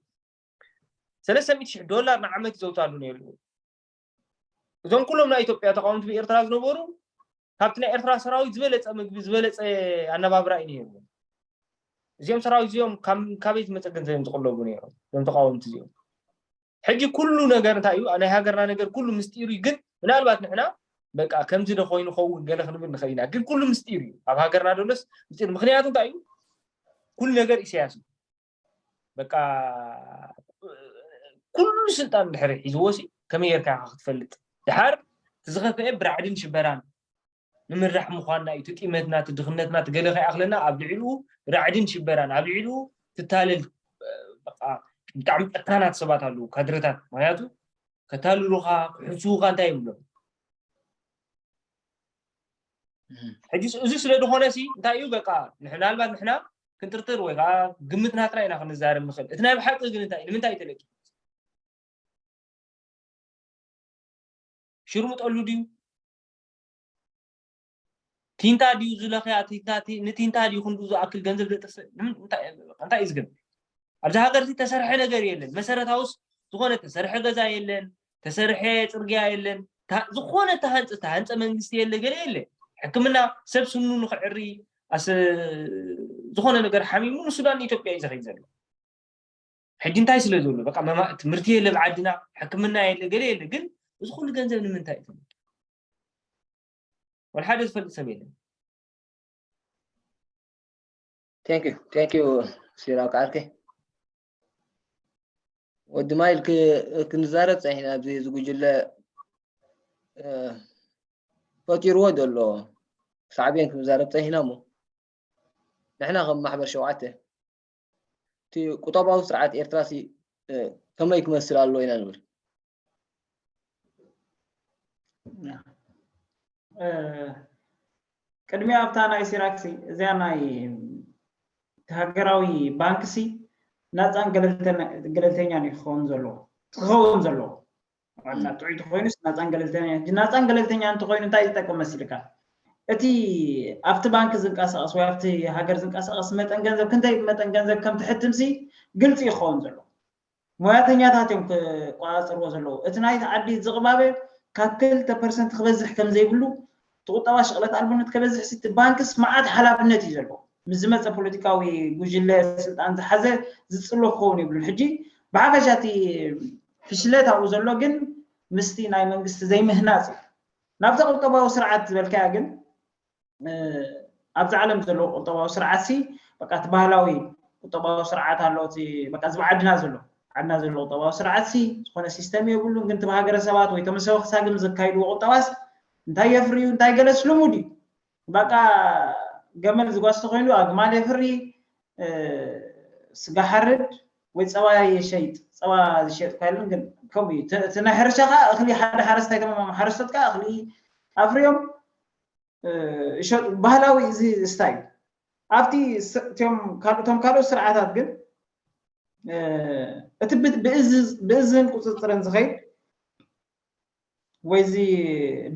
ሰለስተ ሚእቲ ሽሕ ዶላር ንዓመት ይዘውታሉ ነይሩ። እዞም ኩሎም ናይ ኢትዮጵያ ተቃወምቲ ብኤርትራ ዝነበሩ ካብቲ ናይ ኤርትራ ሰራዊት ዝበለፀ ምግቢ ዝበለፀ ኣነባብራ እዩ ነይሩ። እዚኦም ሰራዊት እዚኦም ካበይ ዝመፀ ገንዘብ እዮም ዝቅለቡ ነይሮም እዞም ተቃወምቲ እዚኦም። ሕጂ ኩሉ ነገር እንታይ እዩ ናይ ሃገርና ነገር ኩሉ ምስጢሩ እዩ። ግን ምናልባት ንሕና በቃ ከምዚ ዶ ኮይኑ ኸውን ገለ ክንብል ንኽእል ኢና። ግን ኩሉ ምስጢር እዩ ኣብ ሃገርና ደሎስ ምስጢር። ምክንያቱ እንታይ እዩ ኩሉ ነገር ኢሳያስ እዩ። በቃ ኩሉ ስልጣን ድሕሪ ሒዝዎ ሲ ከመይ ጌርካ ኢኻ ክትፈልጥ? ድሓር እቲ ዝኸፍአ ብራዕድን ሽበራን ንምራሕ ምዃንና እዩ። እቲ ጢመትና፣ እቲ ድኽነትና፣ እቲ ገለ ከይኣኽለና ኣብ ልዕሊኡ ራዕድን ሽበራን ኣብ ልዕሊኡ ትታለል በቃ ብጣዕሚ ጨካናት ሰባት ኣለዉ ካድረታት። ምክንያቱ ከታልሉኻ ክሕስዉኻ እንታይ ይብሎም ሕጂ እዚ ስለ ዝኾነ ሲ እንታይ እዩ በቃ ምናልባት ንሕና ክንጥርጥር ወይ ከዓ ግምት ናትና ኢና ክንዛረብ ንኽእል። እቲ ናይ ብሓቂ ግን እንታይ ንምንታይ እዩ ተለቂሑ? ሽርሙጠሉ ድዩ? ቲንታ ድዩ ዝለኽያ? ንቲንታ ድዩ ክንዱ ዝኣክል ገንዘብ ዘጥፍእ? እንታይ እዩ ዝገብር? ኣብዚ ሃገር ተሰርሐ ነገር የለን። መሰረታውስ ዝኾነ ተሰርሐ ገዛ የለን፣ ተሰርሐ ፅርግያ የለን፣ ዝኾነ ተሃንፀ ተሃንፀ መንግስቲ የለ ገለ የለ። ሕክምና ሰብ ስኑ ንክዕሪ ኣስ ዝኾነ ነገር ሓሚሙ ንሱዳን ንኢትዮጵያ እዩ ዘኸይ ዘሎ። ሕጂ እንታይ ስለ ዘሎ በቃ መማ ትምህርቲ የለ ብዓድና ሕክምና የለ ገለ የለ። ግን እዚ ኩሉ ገንዘብ ንምንታይ እዩ ወላ ሓደ ዝፈልጥ ሰብ የለን። Thank you thank you ሲራክ ዓርከይ። ወዲ ማይል ክንዛረብ ፀኒሕና ኣብዚ ዝጉጅለ ፈጢርዎ ዘሎ ሳዕቤን ክንዛረብ ፀኒሕና እሞ ንሕና ከም ማሕበር ሸውዓተ እቲ ቁጠባዊ ስርዓት ኤርትራ ሲ ከመይ ክመስል ኣለዎ ኢና ንብል። ቅድሚያ ኣብታ ናይ ሲራክሲ እዚኣ ናይ ሃገራዊ ባንክሲ ናፃን ገለልተኛን ክኸውን ዘለዎ ክኸውን ዘለዎ ጥዑይ ተኮይኑስ ናፃን ገለልተኛ ናፃን ገለልተኛ እንተኮይኑ እንታይ ዝጠቅም መሲልካ? እቲ ኣብቲ ባንክ ዝንቀሳቐስ ወይ ኣብቲ ሃገር ዝንቀሳቐስ መጠን ገንዘብ ክንደይ መጠን ገንዘብ ከም ትሕትምሲ ግልፂ ይኸውን ዘሎ። ሞያተኛታት እዮም ክቆፃፀርዎ ዘለዉ። እቲ ናይቲ ዓዲ ዝቕባበ ካብ ክልተ ፐርሰንት ክበዝሕ ከም ዘይብሉ፣ እቲ ቁጠባ ሽቕለት ኣልቦነት ከበዝሕ ሲ እቲ ባንክስ መዓት ሓላፍነት እዩ ዘለዎ። ምስ ዝመፀ ፖለቲካዊ ጉጅለ ስልጣን ዝሓዘ ዝፅሎ ክኸውን የብሉን። ሕጂ ብሓፈሻ እቲ ፍሽለት ኣብኡ ዘሎ ግን ምስቲ ናይ መንግስቲ ዘይምህናፅ እዩ። ናብዛ ቁጠባዊ ስርዓት ዝበልካያ ግን ኣብዚ ዓለም ዘሎ ቁጠባዊ ስርዓት ሲ በቃ እቲ ባህላዊ ቁጠባዊ ስርዓት ኣሎ። እቲ በቃ እዚ ዓድና ዘሎ ዓድና ዘሎ ቁጠባዊ ስርዓት ሲ ዝኾነ ሲስተም የብሉን። ግን እቲ ብሃገረሰባት ወይ ተመሰበ ክሳግም ዘካይድዎ ቁጠባስ እንታይ የፍርዩ እንታይ ገለስ ልሙድ እዩ። በቃ ገመል ዝጓስተ ኮይኑ ኣግማል የፍሪ፣ ስጋ ሓርድ ወይ ፀባ የሸይጥ። ፀባ ዝሸጥ ካይልን ግን ከምኡ እዩ። እቲ ናይ ሕርሻ ከዓ እኽሊ ሓደ ሓረስታይ ተማም ሓረስቶት ከዓ እኽሊ ኣፍርዮም ይሸጡ። ባህላዊ እዚ ስታይ እዩ። ኣብቲ እቶም ካልኦት ስርዓታት ግን እቲ ብእዝን ቁፅፅርን ዝኸይድ ወይ እዚ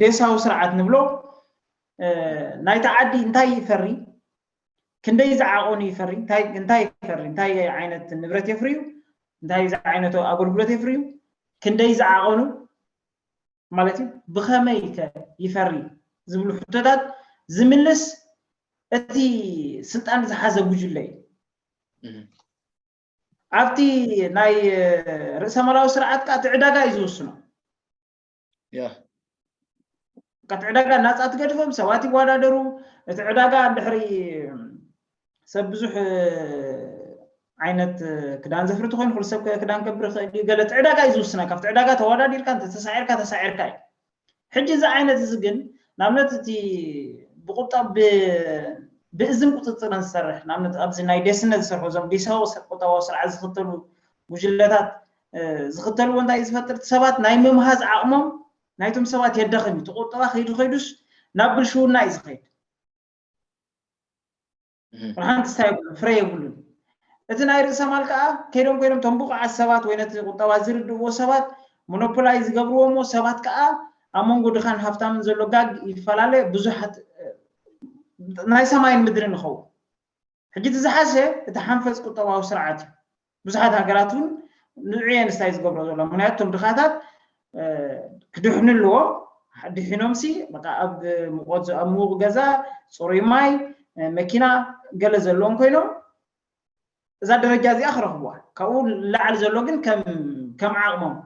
ዴሳዊ ስርዓት ንብሎ ናይቲ ዓዲ እንታይ ይፈሪ፣ ክንደይ ዝዓቐኑ ይፈሪ፣ እንታይ ይፈሪ፣ እንታይ ዓይነት ንብረት የፍርዩ፣ እንታይ ዓይነት ኣገልግሎት የፍርዩ፣ ክንደይ ዝዓቐኑ ማለት እዩ፣ ብኸመይ ከ ይፈሪ ዝብሉ ሕቶታት ዝምልስ እቲ ስልጣን ዝሓዘ ጉጅለ እዩ። ኣብቲ ናይ ርእሰማላዊ ስርዓት ከዓ እቲ ዕዳጋ እዩ ዝውስኖ። እቲ ዕዳጋ ናፃ ትገድፎም ሰባት ይወዳደሩ። እቲ ዕዳጋ እንድሕሪ ሰብ ብዙሕ ዓይነት ክዳን ዘፍሪ ተኮይኑ ኩሉ ሰብ ክዳን ከብር ይኽእል እዩ። ገለ እቲ ዕዳጋ እዩ ዝውስና። ካብቲ ዕዳጋ ተወዳዲርካ እንተተሳዒርካ ተሳዒርካ እዩ። ሕጂ እዚ ዓይነት እዚ ግን ንኣብነት እቲ ብቁጠብ ብእዝን ቁፅፅርን ዝሰርሕ ንኣብነት ኣብዚ ናይ ዴስነት ዝሰርሑ እዞም ዴሳዊ ቁጠባዊ ስርዓት ዝኽተሉ ጉጅለታት ዝኽተልዎ እንታይ ዝፈጥር ሰባት ናይ ምምሃዝ ዓቕሞም ናይቶም ሰባት የዳኽም እዩ። እቲ ቁጠባ ከይዱ ከይዱስ ናብ ብልሽውና እዩ ዝኸይድ። ሓንቲ ስታይ የብሉን፣ ፍረ የብሉን። እቲ ናይ ርእሰ ማል ከዓ ከይዶም ኮይኖም ቶም ብቑዓት ሰባት ወይ ነቲ ቁጠባ ዝርድእዎ ሰባት ሞኖፖላይ ዝገብርዎ እሞ ሰባት ከዓ ኣብ መንጎ ድኻን ሃፍታምን ዘሎ ጋግ ይፈላለ። ብዙሓት ናይ ሰማይን ምድርን ይኸውን። ሕጂ እቲ ዝሓሸ እቲ ሓንፈፅ ቁጠባዊ ስርዓት እዩ። ብዙሓት ሃገራት እውን ንዕየን ስታይ ዝገብሮ ዘሎ ምክንያቱ እቶም ድኻታት ክድሕኑ ኣለዎም። ድሒኖም ሲ ኣብ ሙቕ ገዛ፣ ፅሩይ ማይ፣ መኪና ገለ ዘለዎም ኮይኖም እዛ ደረጃ እዚኣ ክረኽብዋ፣ ካብኡ ላዕሊ ዘሎ ግን ከም ዓቕሞም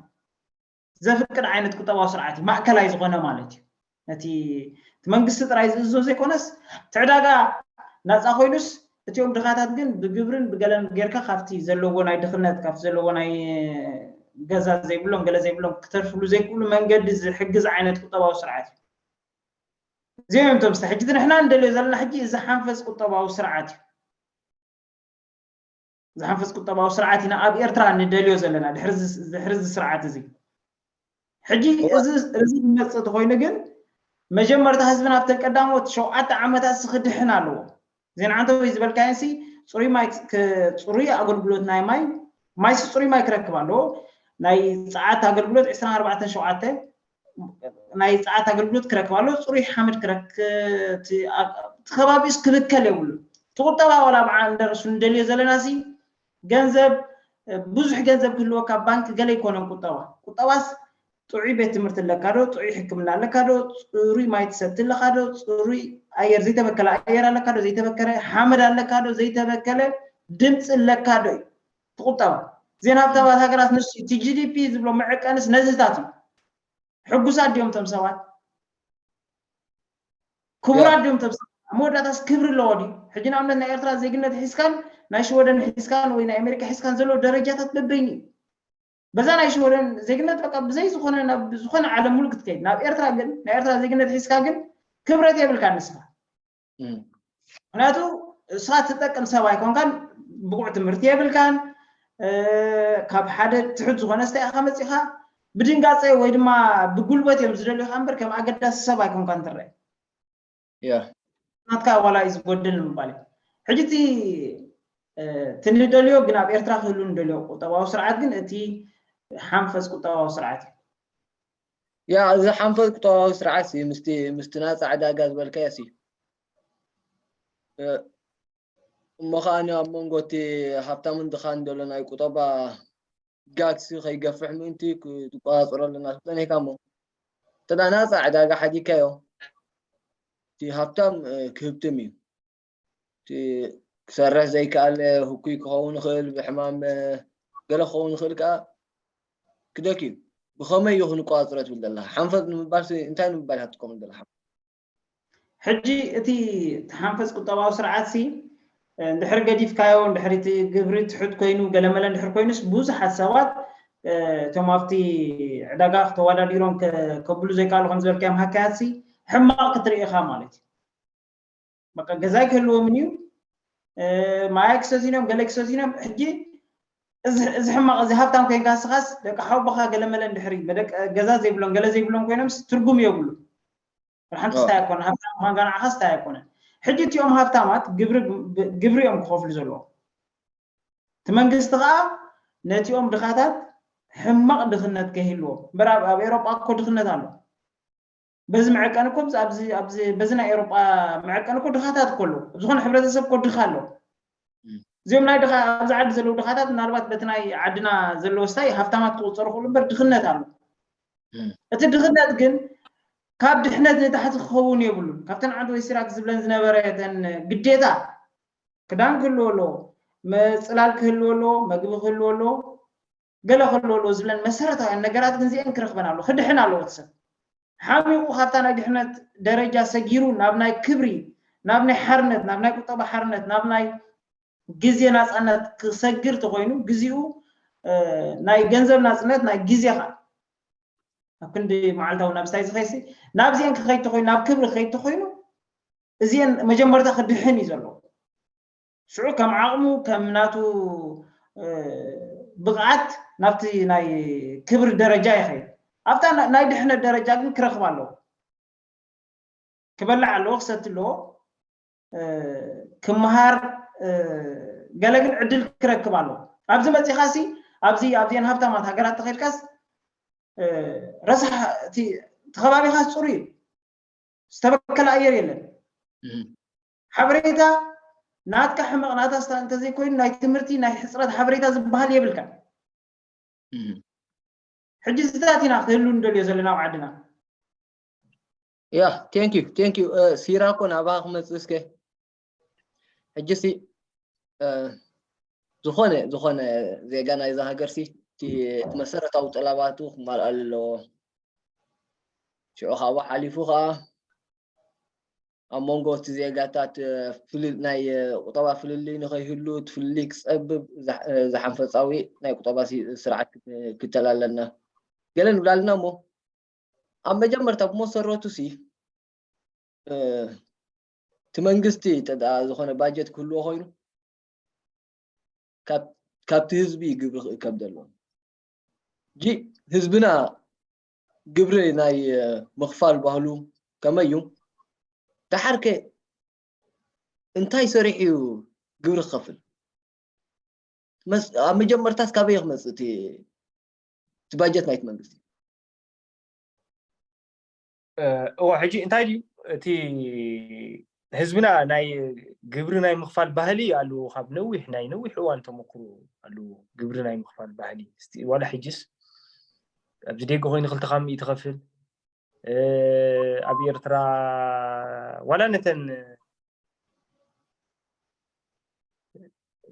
ዘፍቅድ ዓይነት ቁጠባዊ ስርዓት እዩ። ማእከላይ ዝኾነ ማለት እዩ። ነቲ መንግስቲ ጥራይ ዝእዞ ዘይኮነስ እቲ ዕዳጋ ናፃ ኮይኑስ እቲኦም ድኻታት ግን ብግብርን ብገለን ጌርካ ካብቲ ዘለዎ ናይ ድኽነት ካብቲ ዘለዎ ናይ ገዛ ዘይብሎም ገለ ዘይብሎም ክተርፍሉ ዘይክእሉ መንገዲ ዝሕግዝ ዓይነት ቁጠባዊ ስርዓት እዩ። እዚኦም እዮም ቶም ስተ ሕጂ ንሕና ንደልዮ ዘለና ሕጂ እዚ ሓንፈፅ ቁጠባዊ ስርዓት እዩ። ዝሓንፈፅ ቁጠባዊ ስርዓት ኢና ኣብ ኤርትራ ንደልዮ ዘለና ድሕሪ እዚ ስርዓት እዚ። ሕጂ እዚ ዝመፅእ ተኮይኑ ግን መጀመርታ ህዝብና ኣብተን ቀዳሞት ሸውዓተ ዓመታት ክድሕን ኣለዎ። ዜና ዓንተወይ ዝበልካየንሲ ፅሩይ ማይ ፅሩይ ኣገልግሎት ናይ ማይ ማይሲ ፅሩይ ማይ ክረክብ ኣለዎ። ናይ ፀዓት ኣገልግሎት ዕስራን ኣርባዕተን ሸውዓተ ናይ ፀዓት ኣገልግሎት ክረክብ ኣለዎ። ፅሩይ ሓመድ ክረክብ እቲ ከባቢኡስ ክብከል የብሉ። እቲ ቁጠባ ዋላ ብዓ እንደርሱ ንደልዮ ዘለና ሲ ገንዘብ ብዙሕ ገንዘብ ክህልወካ ኣብ ባንክ ገለ ኣይኮነን ቁጠባ። ቁጠባስ ጥዑይ ቤት ትምህርቲ ኣለካ ዶ? ጥዑይ ሕክምና ኣለካ ዶ? ፅሩይ ማይ ትሰቲ ኣለካ ዶ? ፅሩይ ኣየር ዘይተበከለ ኣየር ኣለካ ዶ? ዘይተበከለ ሓመድ ኣለካ ዶ? ዘይተበከለ ድምፂ ኣለካ ዶ? እዩ ቁጠባ። ዜና ሃብታማት ሃገራት ንሱ እቲ ጂ ዲ ፒ ዝብሎ መዐቀንስ ነዚታት እዩ። ሕጉሳት ድዮም ቶም ሰባት? ክቡራት ድዮም ቶም ሰባት? ኣብ መወዳእታስ ክብሪ ኣለዎ ድዩ? ሕጂ ንኣብነት ናይ ኤርትራ ዜግነት ሒዝካን ናይ ሽወደን ሒዝካን ወይ ናይ ኣሜሪካ ሒዝካን ዘሎ ደረጃታት በበይኑ እዩ። በዛ ናይ ሽወደን ዜግነት በቃ ብዘይ ዝኾነ ናብ ዝኾነ ዓለም ሙሉ ክትከይድ፣ ናብ ኤርትራ ግን ናይ ኤርትራ ዜግነት ሒዝካ ግን ክብረት የብልካ ንስኻ። ምክንያቱ ንስኻ ትጠቅም ሰብ ኣይኮንካን፣ ብቑዕ ትምህርቲ የብልካን፣ ካብ ሓደ ትሑት ዝኾነ ስታይ ኢኻ መፂኻ፣ ብድንጋፀ ወይ ድማ ብጉልበት እዮም ዝደልዩኻ እምበር ከም ኣገዳሲ ሰብ ኣይኮንካን ትረአ። ናትካ ዋላ እዩ ዝጎድል ንምባል እዩ። ሕጂ እቲ እቲ ንደልዮ ግን ኣብ ኤርትራ ክህሉ ንደልዮ ቁጠባዊ ስርዓት ግን እቲ ሓንፈፅ ቁጠባዊ ስርዓት እዩ። ያ፣ እዚ ሓንፈት ቁጠባዊ ስርዓት ሲ ምስቲ ምስቲ ናፃ ዕዳጋ ዝበልካዮ ሲ እ፣ እሞ ከዓኒ ኣብ መንጎ እቲ ሃብታምን ድኻን ዘሎ ናይ ቁጠባ ጋግ ሲ ከይገፍሕ ምእንቲ ክትቆፃፀሮ ኣለና ትብለኒ ኢኻ። እሞ እንተ ደኣ ናፃ ዕዳጋ ሓዲግካዮ፣ እቲ ሃብታም እ፣ ክህብትም እዩ። እቲ ክሰርሕ ዘይከኣለ ህኩይ ክኸውን ይኽእል፣ ብሕማም እ፣ ገለ ክኸውን ይኽእል፣ ከዓ ክደክ እዩ። ብኸመይ እዩ ክንቆፃፀሮ ትብል ዘለኻ? ሓንፈት ንምባል ሲ እንታይ ንምባል ኢኻ ትጥቀመሉ ዘለኻ? ሕጂ እቲ ተሓንፈፅ ቁጠባዊ ስርዓት ሲ እንድሕር ገዲፍካዮ፣ እንድሕር እቲ ግብሪ ትሑት ኮይኑ፣ ገለመለ እንድሕር ኮይኑስ፣ ብዙሓት ሰባት እቶም ኣብቲ ዕዳጋ ተወዳዲሮም ከብሉ ዘይከኣሉ ከም ዝበልካዮም ሃካያት ሲ ሕማቕ ክትርኢ ኢኻ ማለት እዩ። በቃ ገዛይ ክህልዎምን እዩ፣ ማይ ክሰዚኖም፣ ገለ ክሰዚኖም። ሕጂ እዚ ሕማቕ እዚ ሃብታም ኮይንካ ስኻስ ደቂ ሓውቦኻ ገለመለ እንድሕሪ ገዛ ዘይብሎም፣ ገለ ዘይብሎም ኮይኖም ትርጉም የብሉ። ሓንቲ ስታይ ኣይኮነ ሃብታም ምዃን ጋር ንዓኻ ስታይ ኣይኮነ። ሕጂ እቲኦም ሃብታማት ግብሪ እዮም ክኸፍሉ ዘለዎ። እቲ መንግስቲ ከዓ ነቲኦም ድኻታት ሕማቕ ድኽነት ከይህልዎም እምበር፣ ኣብ ኤሮጳ እኮ ድኽነት ኣሎ። በዚ መዐቀን እኮ ኣብዚ በዚ ናይ ኤሮጳ መዐቀን እኮ ድኻታት እኮ ኣለዉ። ኣብ ዝኾነ ሕብረተሰብ እኮ ድኻ ኣለዉ። እዚኦም ናይ ድኻ ኣብዚ ዓዲ ዘለዉ ድኻታት ምናልባት በቲ ናይ ዓድና ዘለዎ ስታይ ሃብታማት ክቁፀሩ ክእሉ እምበር ድኽነት ኣሎ። እቲ ድኽነት ግን ካብ ድሕነት ንታሕቲ ክኸውን የብሉን። ካብተን ዓንተ ወይ ሲራክ ዝብለን ዝነበረ ተን ግዴታ ክዳን ክህልዎ ኣለዎ፣ መፅላል ክህልዎ ኣለዎ፣ መግቢ ክህልዎ ኣለዎ፣ ገለ ክህልዎ ኣለዎ ዝብለን መሰረታውያን ነገራት ግን እዚአን ክረኽበን ኣለዎ። ክድሕን ኣለዎ እቲ ሰብ። ሓሚቑ ካብታ ናይ ድሕነት ደረጃ ሰጊሩ ናብ ናይ ክብሪ፣ ናብ ናይ ሓርነት፣ ናብ ናይ ቁጠባ ሓርነት፣ ናብ ናይ ግዜ ናፃነት ክሰግር ተኾይኑ፣ ግዜኡ ናይ ገንዘብ ናፅነት ናይ ግዜ ከዓ ኣብ ክንዲ መዓልታዊ ናብ ስታይ ዝኸይሲ ናብዚአን ክኸይድ ተኾይኑ፣ ናብ ክብሪ ክኸይድ ተኾይኑ፣ እዚአን መጀመርታ ክድሕን እዩ ዘለዎ። ሽዑ ከም ዓቕሙ ከም ናቱ ብቕዓት ናብቲ ናይ ክብሪ ደረጃ ይኸይድ። ኣብታ ናይ ድሕነት ደረጃ ግን ክረኽብ ኣለዎ። ክበልዕ ኣለዎ፣ ክሰቲ ኣለዎ፣ ክምሃር፣ ገለ ግን ዕድል ክረክብ ኣለዎ። ኣብዚ መፂኻሲ ኣብዚ ኣብዚአን ሃብታማት ሃገራት ተኸይድካስ ረሳሕ እቲ ከባቢኻስ ፅሩይ እዩ። ዝተበከለ ኣየር የለን። ሓበሬታ ናትካ ሕመቕ ናታ ስታ እንተዘይኮይኑ ናይ ትምህርቲ ናይ ሕፅረት ሓበሬታ ዝበሃል የብልካ። ሕጂ ዝታት ኢና ክህሉ ንደልዮ ዘለና ኣብ ዓድና። ያ ቴንክ ዩ ቴንክ ዩ። ሲራኮ ናባኻ ክመፅእ እስከ። ሕጂ ሲ ዝኾነ ዝኾነ ዜጋ ናይዛ ሃገር ሲ እቲ መሰረታዊ ጠላባቱ ክማልኣሉ ኣለዎ። ሽዑ ካብኡ ሓሊፉ ከዓ ኣብ መንጎ እቲ ዜጋታት ናይ ቁጠባ ፍልልይ ንኸይህሉ እቲ ፍልልይ ክፀብብ ዝሓንፈፃዊ ናይ ቁጠባ ስርዓት ክተል ኣለና። ገለ ንብል ኣለና እሞ ኣብ መጀመርታ ብመሰረቱ ሲ እቲ መንግስቲ እንተ ዝኾነ ባጀት ክህልዎ ኮይኑ ካብቲ ህዝቢ ግብሪ ክእከብ ዘለዎ። ሕጂ ህዝብና ግብሪ ናይ ምኽፋል ባህሉ ከመይ እዩ? ደሓርከ እንታይ ሰሪሑ እዩ ግብሪ ክኸፍል? ኣብ መጀመርታስ ካበይ ክመፅእ እቲ ባጀት ናይቲ መንግስቲ? እዎ ሕጂ እንታይ ድዩ እቲ ህዝብና ናይ ግብሪ ናይ ምኽፋል ባህሊ ኣለዎ። ካብ ነዊሕ ናይ ነዊሕ እዋን ተመክሮ ኣለዎ ግብሪ ናይ ምኽፋል ባህሊ። ዋላ ሕጅስ ኣብዚ ደገ ኮይኑ ክልተ ካብ ሚእቲ ይኸፍል። ኣብ ኤርትራ ዋላ ነተን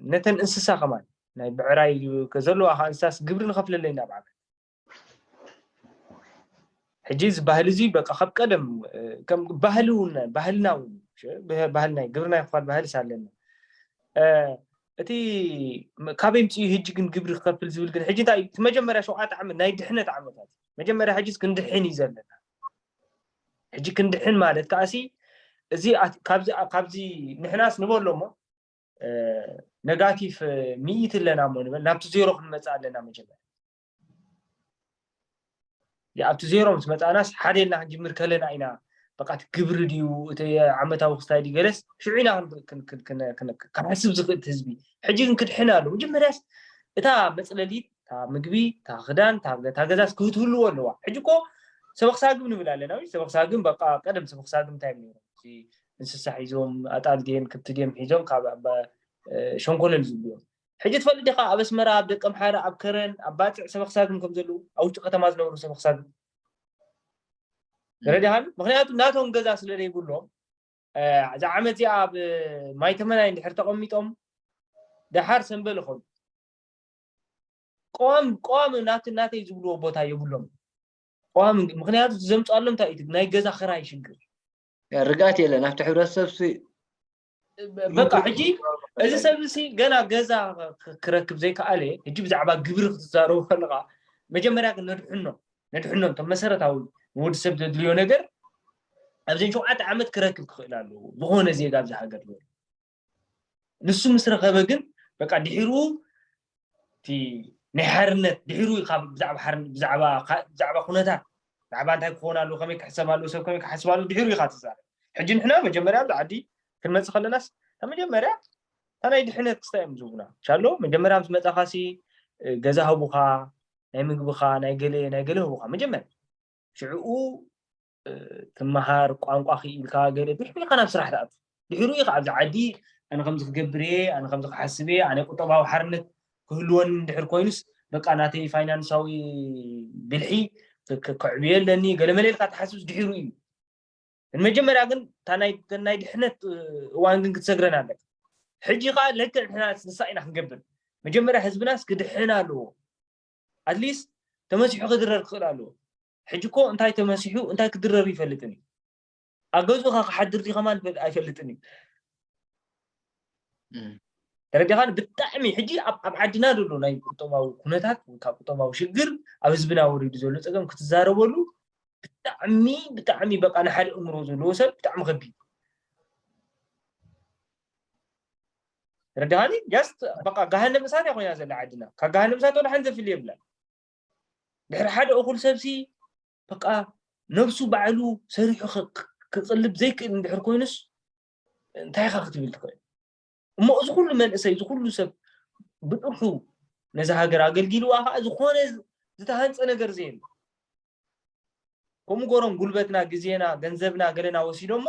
ነተን እንስሳ ከማን ናይ ብዕራይ ዘለዋ ከዓ እንስሳስ ግብሪ ንኸፍለለይ ናብ ዓመት። ሕጂ እዚ ባህሊ እዚ በቃ ካብ ቀደም ከም ባህሊ እውን ባህልና እውን ባህልና ግብርና ይክፋል ባህልስ ኣለና። እቲ ካበይ ምፅኡ ሕጂ ግን ግብሪ ክከፍል ዝብል ግን ሕጂ እንታይ እቲ መጀመርያ ሸውዓተ ዓመት ናይ ድሕነት ዓመታት መጀመርያ ሕጂስ ክንድሕን እዩ ዘለና። ሕጂ ክንድሕን ማለት ከዓሲ እዚ ካብዚ ንሕናስ ንበሎ እሞ ነጋቲቭ ሚእቲ ኣለና እሞ ንበል ናብቲ ዜሮ ክንመፅእ ኣለና መጀመርያ። ኣብቲ ዜሮ ምስ መፃእናስ ሓደ ኢልና ክንጅምር ከለና ኢና በቃ እቲ ግብሪ ድዩ እቲ ዓመታዊ ክስታይ ድዩ ገለስ ሽዑ ኢና ክንሓስብ ዝኽእል ህዝቢ። ሕጂ ግን ክድሕን ኣሎ መጀመርያስ እታ መፅለሊት እታ ምግቢ እታ ክዳን እታ ገዛስ ክትህልዎ ኣለዋ። ሕጂ እኮ ሰበኽሳግም ንብል ኣለና። ሰበኽሳግም በቃ ቀደም ሰበኽሳግም እንታይ እዮም ነይሮም? እንስሳ ሒዞም ኣጣል ድም ክብቲ ድም ሒዞም ካብ ሸንኮለል ዝብሉ እዮም። ሕጂ ትፈልጥ ዲኻ ኣብ ኣስመራ፣ ኣብ ደቀምሓረ፣ ኣብ ከረን፣ ኣብ ባፅዕ ሰበኽሳግም ከም ዘለዉ፣ ኣብ ውሽጢ ከተማ ዝነብሩ ሰበኽሳግም ረዲኻን? ምክንያቱ ናቶም ገዛ ስለ ዘይብሎም እዛ ዓመት እዚኣ ኣብ ማይ ተመናይ እንድሕር ተቐሚጦም ደሓር ሰንበል ይኾኑ። ቀዋም ቀዋም ናት ናተይ ዝብልዎ ቦታ የብሎም። ቀዋም ምክንያቱ ዘምፅኣሎም እንታይ እዩ? ናይ ገዛ ክራይ ሽግር። ርግኣት የለን ኣብቲ ሕብረተሰብ። በቃ ሕጂ እዚ ሰብ ሲ ገና ገዛ ክረክብ ዘይከኣለ፣ ሕጂ ብዛዕባ ግብሪ ክትዛረቡ ከለካ መጀመርያ ግን ነድሕኖ ነድሕኖ እቶም መሰረታዊ ንወዲ ሰብ ዘድልዮ ነገር ኣብዘን ሸውዓተ ዓመት ክረክብ ክኽእል ኣለዎ፣ ዝኾነ ዜጋ ኣብዚ ሃገር ዘሎ። ንሱ ምስ ረኸበ ግን በቃ ድሒሩ እቲ ናይ ሓርነት ድሒሩ ካብ ብዛዕባ ሓርነት ብዛዕባ ብዛዕባ ኩነታት ብዛዕባ እንታይ ክኾን ኣለዎ፣ ከመይ ክሕሰብ ኣለዎ፣ ሰብ ከመይ ክሓስብ ኣለዎ ድሒሩ ኢኻ ትዛረብ። ሕጂ ንሕና መጀመርያ ኣብዚ ዓዲ ክንመፅእ ከለናስ ካብ መጀመርያ እታ ናይ ድሕነት ክስታይ እዮም ዝህቡና። ሻሎ መጀመርያ ምስ መፃኻሲ ገዛ ህቡኻ፣ ናይ ምግብኻ ናይ ገለ ናይ ገለ ህቡኻ መጀመርያ ሽዕኡ ትመሃር ቋንቋ ክኢልካ ገለ ድሕሪኻ ናብ ስራሕ ትኣቱ። ድሕሩ ኢኻ ኣብዚ ዓዲ ኣነ ከምዚ ክገብር እየ፣ ኣነ ከምዚ ክሓስብ እየ፣ ኣነ ቁጠባዊ ሓርነት ክህልወኒ እንድሕር ኮይኑስ በቃ ናተይ ፋይናንሳዊ ብልሒ ከዕብየ ኣለኒ ገለ መለ ኢልካ ትሓስብስ ድሕሩ እዩ። መጀመርያ ግን ናይ ድሕነት እዋን ግን ክትሰግረን ኣለካ። ሕጂ ከዓ ልክዕ ንሕና ንሳ ኢና ክንገብር። መጀመርያ ህዝብናስ ክድሕን ኣለዎ። ኣትሊስት ተመሲሑ ክድረር ክኽእል ኣለዎ። ሕጂ እኮ እንታይ ተመሲሑ እንታይ ክድረር ይፈልጥን እዩ። ኣብ ገዝኡ ከ ክሓድር ድዩ ከማን ኣይፈልጥን እዩ። ተረዲኻን? ብጣዕሚ ሕጂ ኣብ ዓድና ዘሎ ናይ ቁጠባዊ ኩነታት ወይ ካብ ቁጠባዊ ሽግር ኣብ ህዝብና ወሪዱ ዘሎ ፀገም ክትዛረበሉ ብጣዕሚ ብጣዕሚ በቃ ንሓደ እምሮ ዘለዎ ሰብ ብጣዕሚ ከቢድ። ረዳሃኒ just በቃ ገሃነም እሳት እያ ኮይና ዘላ ዓድና። ካብ ገሃነም እሳት ወደ ሓንቲ ዘፍል የብላን። ድሕሪ ሓደ እኹል ሰብሲ በቃ ነብሱ ባዕሉ ሰሪሑ ክቅልብ ዘይክእል እንድሕር ኮይኑስ እንታይ ኢኻ ክትብል ትኽእል? እሞ እዚ ኩሉ መንእሰይ እዚ ኩሉ ሰብ ብጥርሑ ነዚ ሃገር ኣገልጊልዋ ከዓ ዝኾነ ዝተሃንፀ ነገር ዘየለ ከምኡ ገሮም ጉልበትና ግዜና ገንዘብና ገለና ወሲዶሞ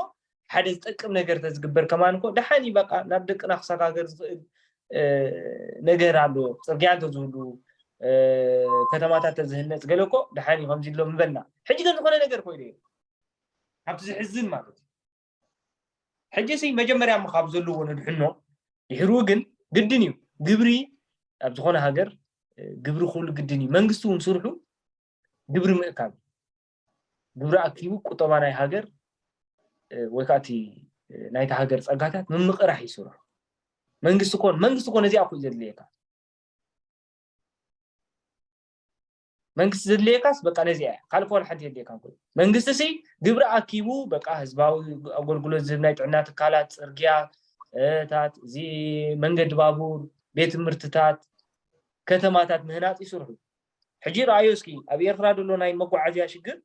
ሓደ ዝጠቅም ነገር ተዝግበር ከማን እኮ ደሓን እዩ። በቃ ናብ ደቅና ክሰጋገር ዝኽእል ነገር ኣሎ። ፅርግያ እንተዝህሉ ከተማታት ተዝህነፅ ገለ እኮ ደሓን እዩ ከምዚ ኢሎም ምበልና። ሕጂ ግን ዝኾነ ነገር ኮይኑ እዩ ካብቲ ዝሕዝን ማለት እዩ። ሕጂ ሲ መጀመርያ እሞ ካብ ዘለዎ ነድሕኖ ድሕሩ ግን ግድን እዩ ግብሪ ኣብ ዝኾነ ሃገር ግብሪ ክህሉ ግድን እዩ። መንግስቲ እውን ስርሑ ግብሪ ምእካብ ግብሪ ኣኪቡ ቁጠባ ናይ ሃገር ወይ ከዓ እቲ ናይቲ ሃገር ፀጋታት ምምቕራሕ እዩ ስርሑ። መንግስቲ ኮን መንግስቲ ኮን እዚኣ ኩ ዘድልየካ መንግስቲ ዘድልየካስ በቃ ነዚኣ እያ ካልእ ኮን ሓንቲ የድልየካ ኮ መንግስቲ ሲ ግብሪ ኣኪቡ በቃ ህዝባዊ ኣገልግሎት ዝህብ ናይ ጥዕና ትካላት ፅርግያ ታት እዚ መንገዲ ባቡር ቤት ትምህርትታት ከተማታት ምህናፅ ይስርሑ። ሕጂ ረኣዮ እስኪ ኣብ ኤርትራ ዘሎ ናይ መጓዓዝያ ሽግር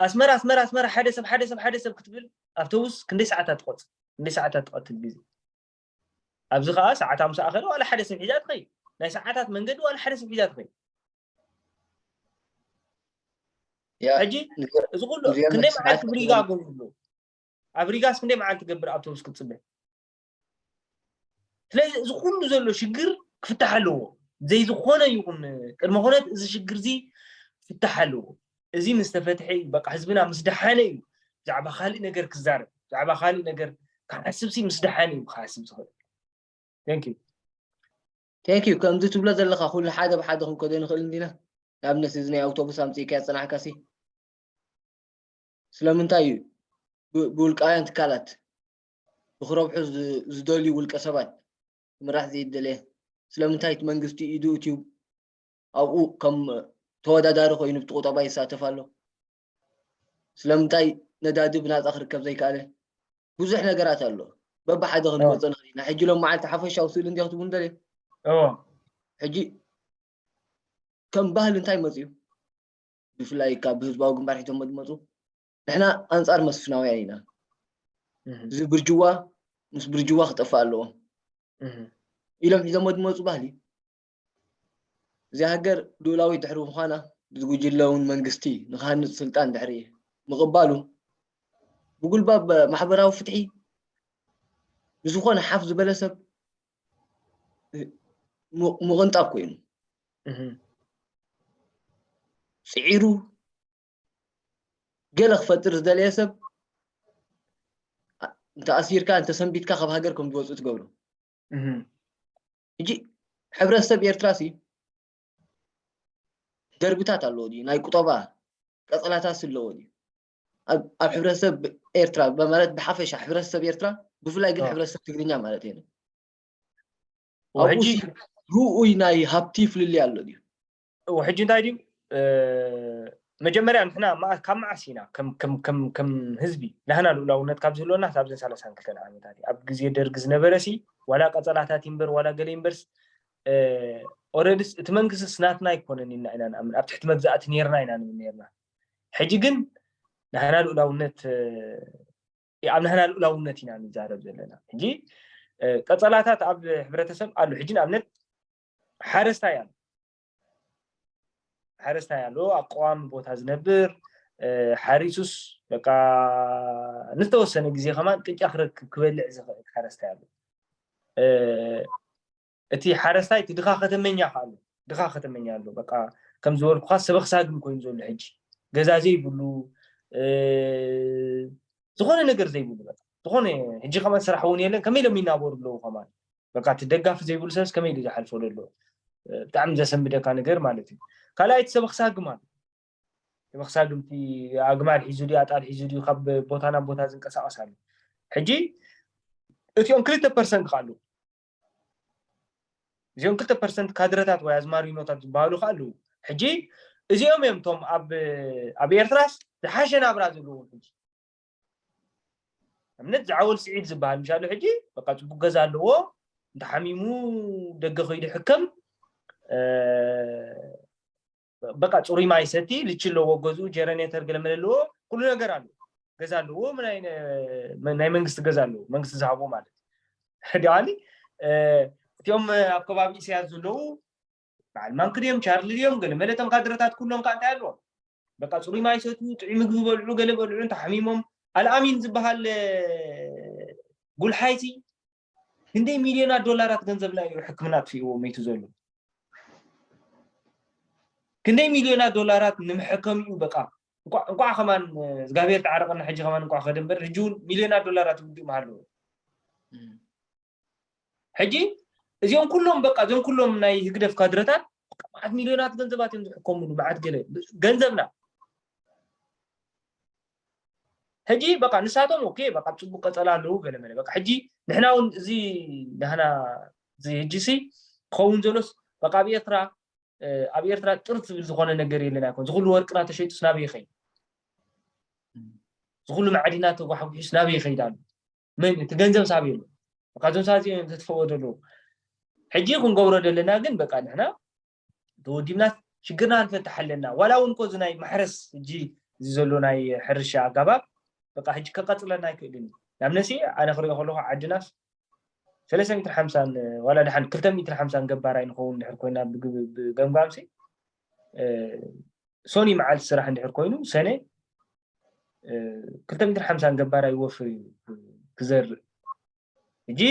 ኣስመራ ኣስመራ ኣስመራ ሓደ ሰብ ሓደ ሰብ ሓደ ሰብ ክትብል ኣብቶቡስ ክንደይ ሰዓታት ትቆፅር ክንደይ ሰዓታት ትቐትል ግዜ ኣብዚ ከዓ ሰዓት ኣምሳ ኣኸለ ዋላ ሓደ ሰብ ሒዛ ትኸይ ናይ ሰዓታት መንገዲ ዋላ ሓደ ሰብ ሒዛ ትኸይ ሕጂ እዚ ኩሉ ክንደይ መዓልቲ ብሪጋ ገሉ ኣብ ሪጋስ ክንደይ መዓልቲ ገብር ኣብቶቡስ ክትፅበ ስለዚ እዚ ኩሉ ዘሎ ሽግር ክፍታሕ ኣለዎ። ዘይዝኾነ ይኹን ቅድመ ኩነት እዚ ሽግር እዚ ክፍታሕ ኣለዎ። እዚ ምስ ተፈትሐ እዩ በቃ ህዝብና ምስ ደሓነ እዩ ብዛዕባ ካልእ ነገር ክዛረብ ብዛዕባ ካልእ ነገር ክሓስብ ሲ ምስ ደሓነ እዩ ክሓስብ ዝኽእል። Thank you። Thank you። ከምዚ ትብሎ ዘለኻ ኩሉ ሓደ ብሓደ ክንከዶ ንኽእል እንዲና። ንኣብነት እዚ ናይ ኣውቶቡስ ኣምፅእካ ያፅናሕካ ሲ ስለምንታይ እዩ ብውልቃውያን ትካላት ብክረብሑ ዝደልዩ ውልቀ ሰባት ክምራሕ ዘይደለየ? ስለምንታይ እቲ መንግስቲ ኢዱ እትዩ ኣብኡ ከም ተወዳዳሪ ኮይኑ ብቲ ቁጠባ ይሳተፍ ኣሎ? ስለምንታይ ነዳዲ ብናፃ ክርከብ ዘይከኣለ? ብዙሕ ነገራት ኣሎ። በብሓደ ክንመፀ ንኽእል ኢና። ሕጂ ሎም መዓልቲ ሓፈሻዊ ስእሊ እንዲ ክትቡ ንደልየ ሕጂ ከም ባህሊ እንታይ መፅዩ? ብፍላይ ካብ ህዝባዊ ግንባር ሒዞሞ ዝመፁ ንሕና ኣንፃር መስፍናውያን ኢና። እዚ ብርጅዋ ምስ ብርጅዋ ክጠፍእ ኣለዎ ኢሎም ሒዞሞ ዝመፁ ባህሊ እዚኣ ሃገር ልኡላዊት ድሕሪ ምዃና ብዝጉጅለ እውን መንግስቲ ንክሃንፅ ስልጣን ድሕሪ ምቕባሉ ብጉልባብ ማሕበራዊ ፍትሒ ንዝኾነ ሓፍ ዝበለ ሰብ ምቕንጣብ ኮይኑ ፅዒሩ ገለ ክፈጥር ዝደለየ ሰብ እንተኣሲርካ እንተሰንቢትካ ካብ ሃገር ከም ዝወፁ ትገብሮ። ሕጂ ሕብረተሰብ ኤርትራ ሲ ደርብታት ኣለዎ ድዩ? ናይ ቁጠባ ቀጸላታት ኣለዎ ድዩ? ኣብ ሕብረተሰብ ኤርትራ ማለት ብሓፈሻ ሕብረተሰብ ኤርትራ ብፍላይ ግን ሕብረተሰብ ትግርኛ ማለት እዩ። ኣብኡ ርኡይ ናይ ሃብቲ ፍልልይ ኣሎ ድዩ? ሕጂ እንታይ ድዩ መጀመርያ ንሕና ካብ መዓስ ኢና ከም ህዝቢ ናህና ልኡላውነት ካብ ዝህልወና ኣብዘን ሰላሳን ክልተን ዓመታት እዩ። ኣብ ግዜ ደርጊ ዝነበረ ሲ ዋላ ቀጸላታት ይንበር ዋላ ገለ ይንበርስ ኦረድስ እቲ መንግስቲ ስናትና ኣይኮነን ኢና ኢና ንኣምን ኣብ ትሕቲ መግዛእቲ ነርና ኢና ንብል ነርና። ሕጂ ግን ናህና ልኡላውነት ኣብ ናህና ልኡላውነት ኢና ንዛረብ ዘለና። ሕጂ ቀጸላታት ኣብ ሕብረተሰብ ኣሉ። ሕጂ ንኣብነት ሓረስታይ ኣሎ ሓረስታይ ኣሎ ኣብ ቀዋሚ ቦታ ዝነብር ሓሪሱስ በቃ ንዝተወሰነ ግዜ ከማን ቅጫ ክረክብ ክበልዕ ዝኽእል ሓረስታይ ኣሎ። እቲ ሓረስታይ እቲ ድኻ ከተመኛ ከኣሉ ድኻ ከተመኛ ኣሎ በቃ ከም ዝበልኩኻ ሰበኽሳግም ኮይኑ ዘሎ ሕጂ ገዛ ዘይብሉ ዝኾነ ነገር ዘይብሉ በቃ ዝኾነ ሕጂ ከማን ስራሕ እውን የለን ከመይ ኢሎም ይናበሩ ኣለዉ ከማን በቃ እቲ ደጋፊ ዘይብሉ ሰብስ ከመይ ኢሉ ዝሓልፈሉ ኣሎ ብጣዕሚ ዘሰንብደካ ነገር ማለት እዩ ካልኣይቲ ሰበኽሳግም ኣሎ ሰበኽሳግምቲ ኣግማል ሒዙ ድዩ ኣጣል ሒዙ ድዩ ካብ ቦታ ናብ ቦታ ዝንቀሳቀስ ኣሎ ሕጂ እቲኦም ክልተ ፐርሰንት ከኣሉ እዚኦም ክልተ ፐርሰንት ካድረታት ወይ ኣዝማሪኖታት ዝበሃሉ ከዓ ኣለዉ ሕጂ እዚኦም እዮም ቶም ኣብ ኣብ ኤርትራስ ዝሓሸ ናብራ ዘለዎም ሕጂ እምነት ዝዓወል ስዒድ ዝበሃል ምሻሉ ሕጂ በቃ ፅቡቅ ገዛ ኣለዎ እንተሓሚሙ ደገ ከይዱ ሕከም በቃ ፅሩይ ማይ ሰቲ ልቺ ኣለዎ ገዝኡ ጀረኔተር ገለመለ ኣለዎ ኩሉ ነገር ኣለዎ ገዛ ኣለዎ ናይ መንግስቲ ገዛ ኣለዎ መንግስቲ ዝሃቦ ማለት ዲኣኒ እቲኦም ኣብ ከባቢ ኢሳያስ ዘለዉ በዓል ማንክ ድዮም ቻርሊ ድዮም ገለመለ እቶም ካድረታት ኩሎም ከዓ እንታይ ኣለዎም በቃ ፅሩይ ማይ ሰትዩ ጥዑይ ምግቢ በልዑ ገለ በልዑ እንተሓሚሞም ኣልኣሚን ዝበሃል ጉልሓይቲ ክንደይ ሚልዮናት ዶላራት ገንዘብና እዩ ሕክምና ኣጥፊእዎ መይቱ ዘሎ ክንደይ ሚልዮናት ዶላራት ንምሕከምኡ በቃ እንኳዕ ከማን እግዚኣብሔር ተዓረቀና ሕጂ ከማን እንኳዕ ከደ እምበር ሕጂ እውን ሚልዮናት ዶላራት ይውድእ መሃለዎ ሕጂ እዚኦም ኩሎም በቃ እዚኦም ኩሎም ናይ ህግደፍ ካድረታት መዓት ሚልዮናት ገንዘባት እዮም ዝሕከሙሉ መዓት ገለ ገንዘብና ሕጂ በቃ ንሳቶም ኦኬ በቃ ጽቡቅ ቀጸላ ኣለዉ ገለ መለ በቃ ሕጂ ንሕና እውን እዚ ናህና እዚ ሕጂ ሲ ክኸውን ዘሎስ በቃ ኣብ ኤርትራ ኣብ ኤርትራ ጥር ዝብል ዝኾነ ነገር የለን ኣይኮን ዝኩሉ ወርቅና ተሸይጡ ስናበይ ይኸይድ ዝኩሉ ማዕዲና ተጓሕጉሑ ስናበይ ይኸይድ ኣሎ መን እቲ ገንዘብ ሳብ የሎ በቃ ዞም ሳዚ ተትፈወ ደሎ ሕጂ ክንገብሮ ዘለና ግን በቃ ንሕና ተወዲብና ሽግርና ንፈታሕ ኣለና ዋላ እውን ኮዚ ናይ ማሕረስ ሕጂ እዚ ዘሎ ናይ ሕርሻ ኣጋባብ በቃ ሕጂ ከቀፅለና ኣይክእልን እዩ ናብ ነሲ ኣነ ክሪኦ ከለኩ ዓድናስ ሰለስተ ሚትር ሓምሳን ዋላ ድሓን ክልተ ሚትር ሓምሳን ገባር ኣይንኸውን ድሕር ኮይና ብገምጋምሲ ሶኒ መዓልቲ ስራሕ እንድሕር ኮይኑ ሰነ ክልተ ሚትር ሓምሳን ገባር ኣይወፍር እዩ ክዘርእ ሕጂ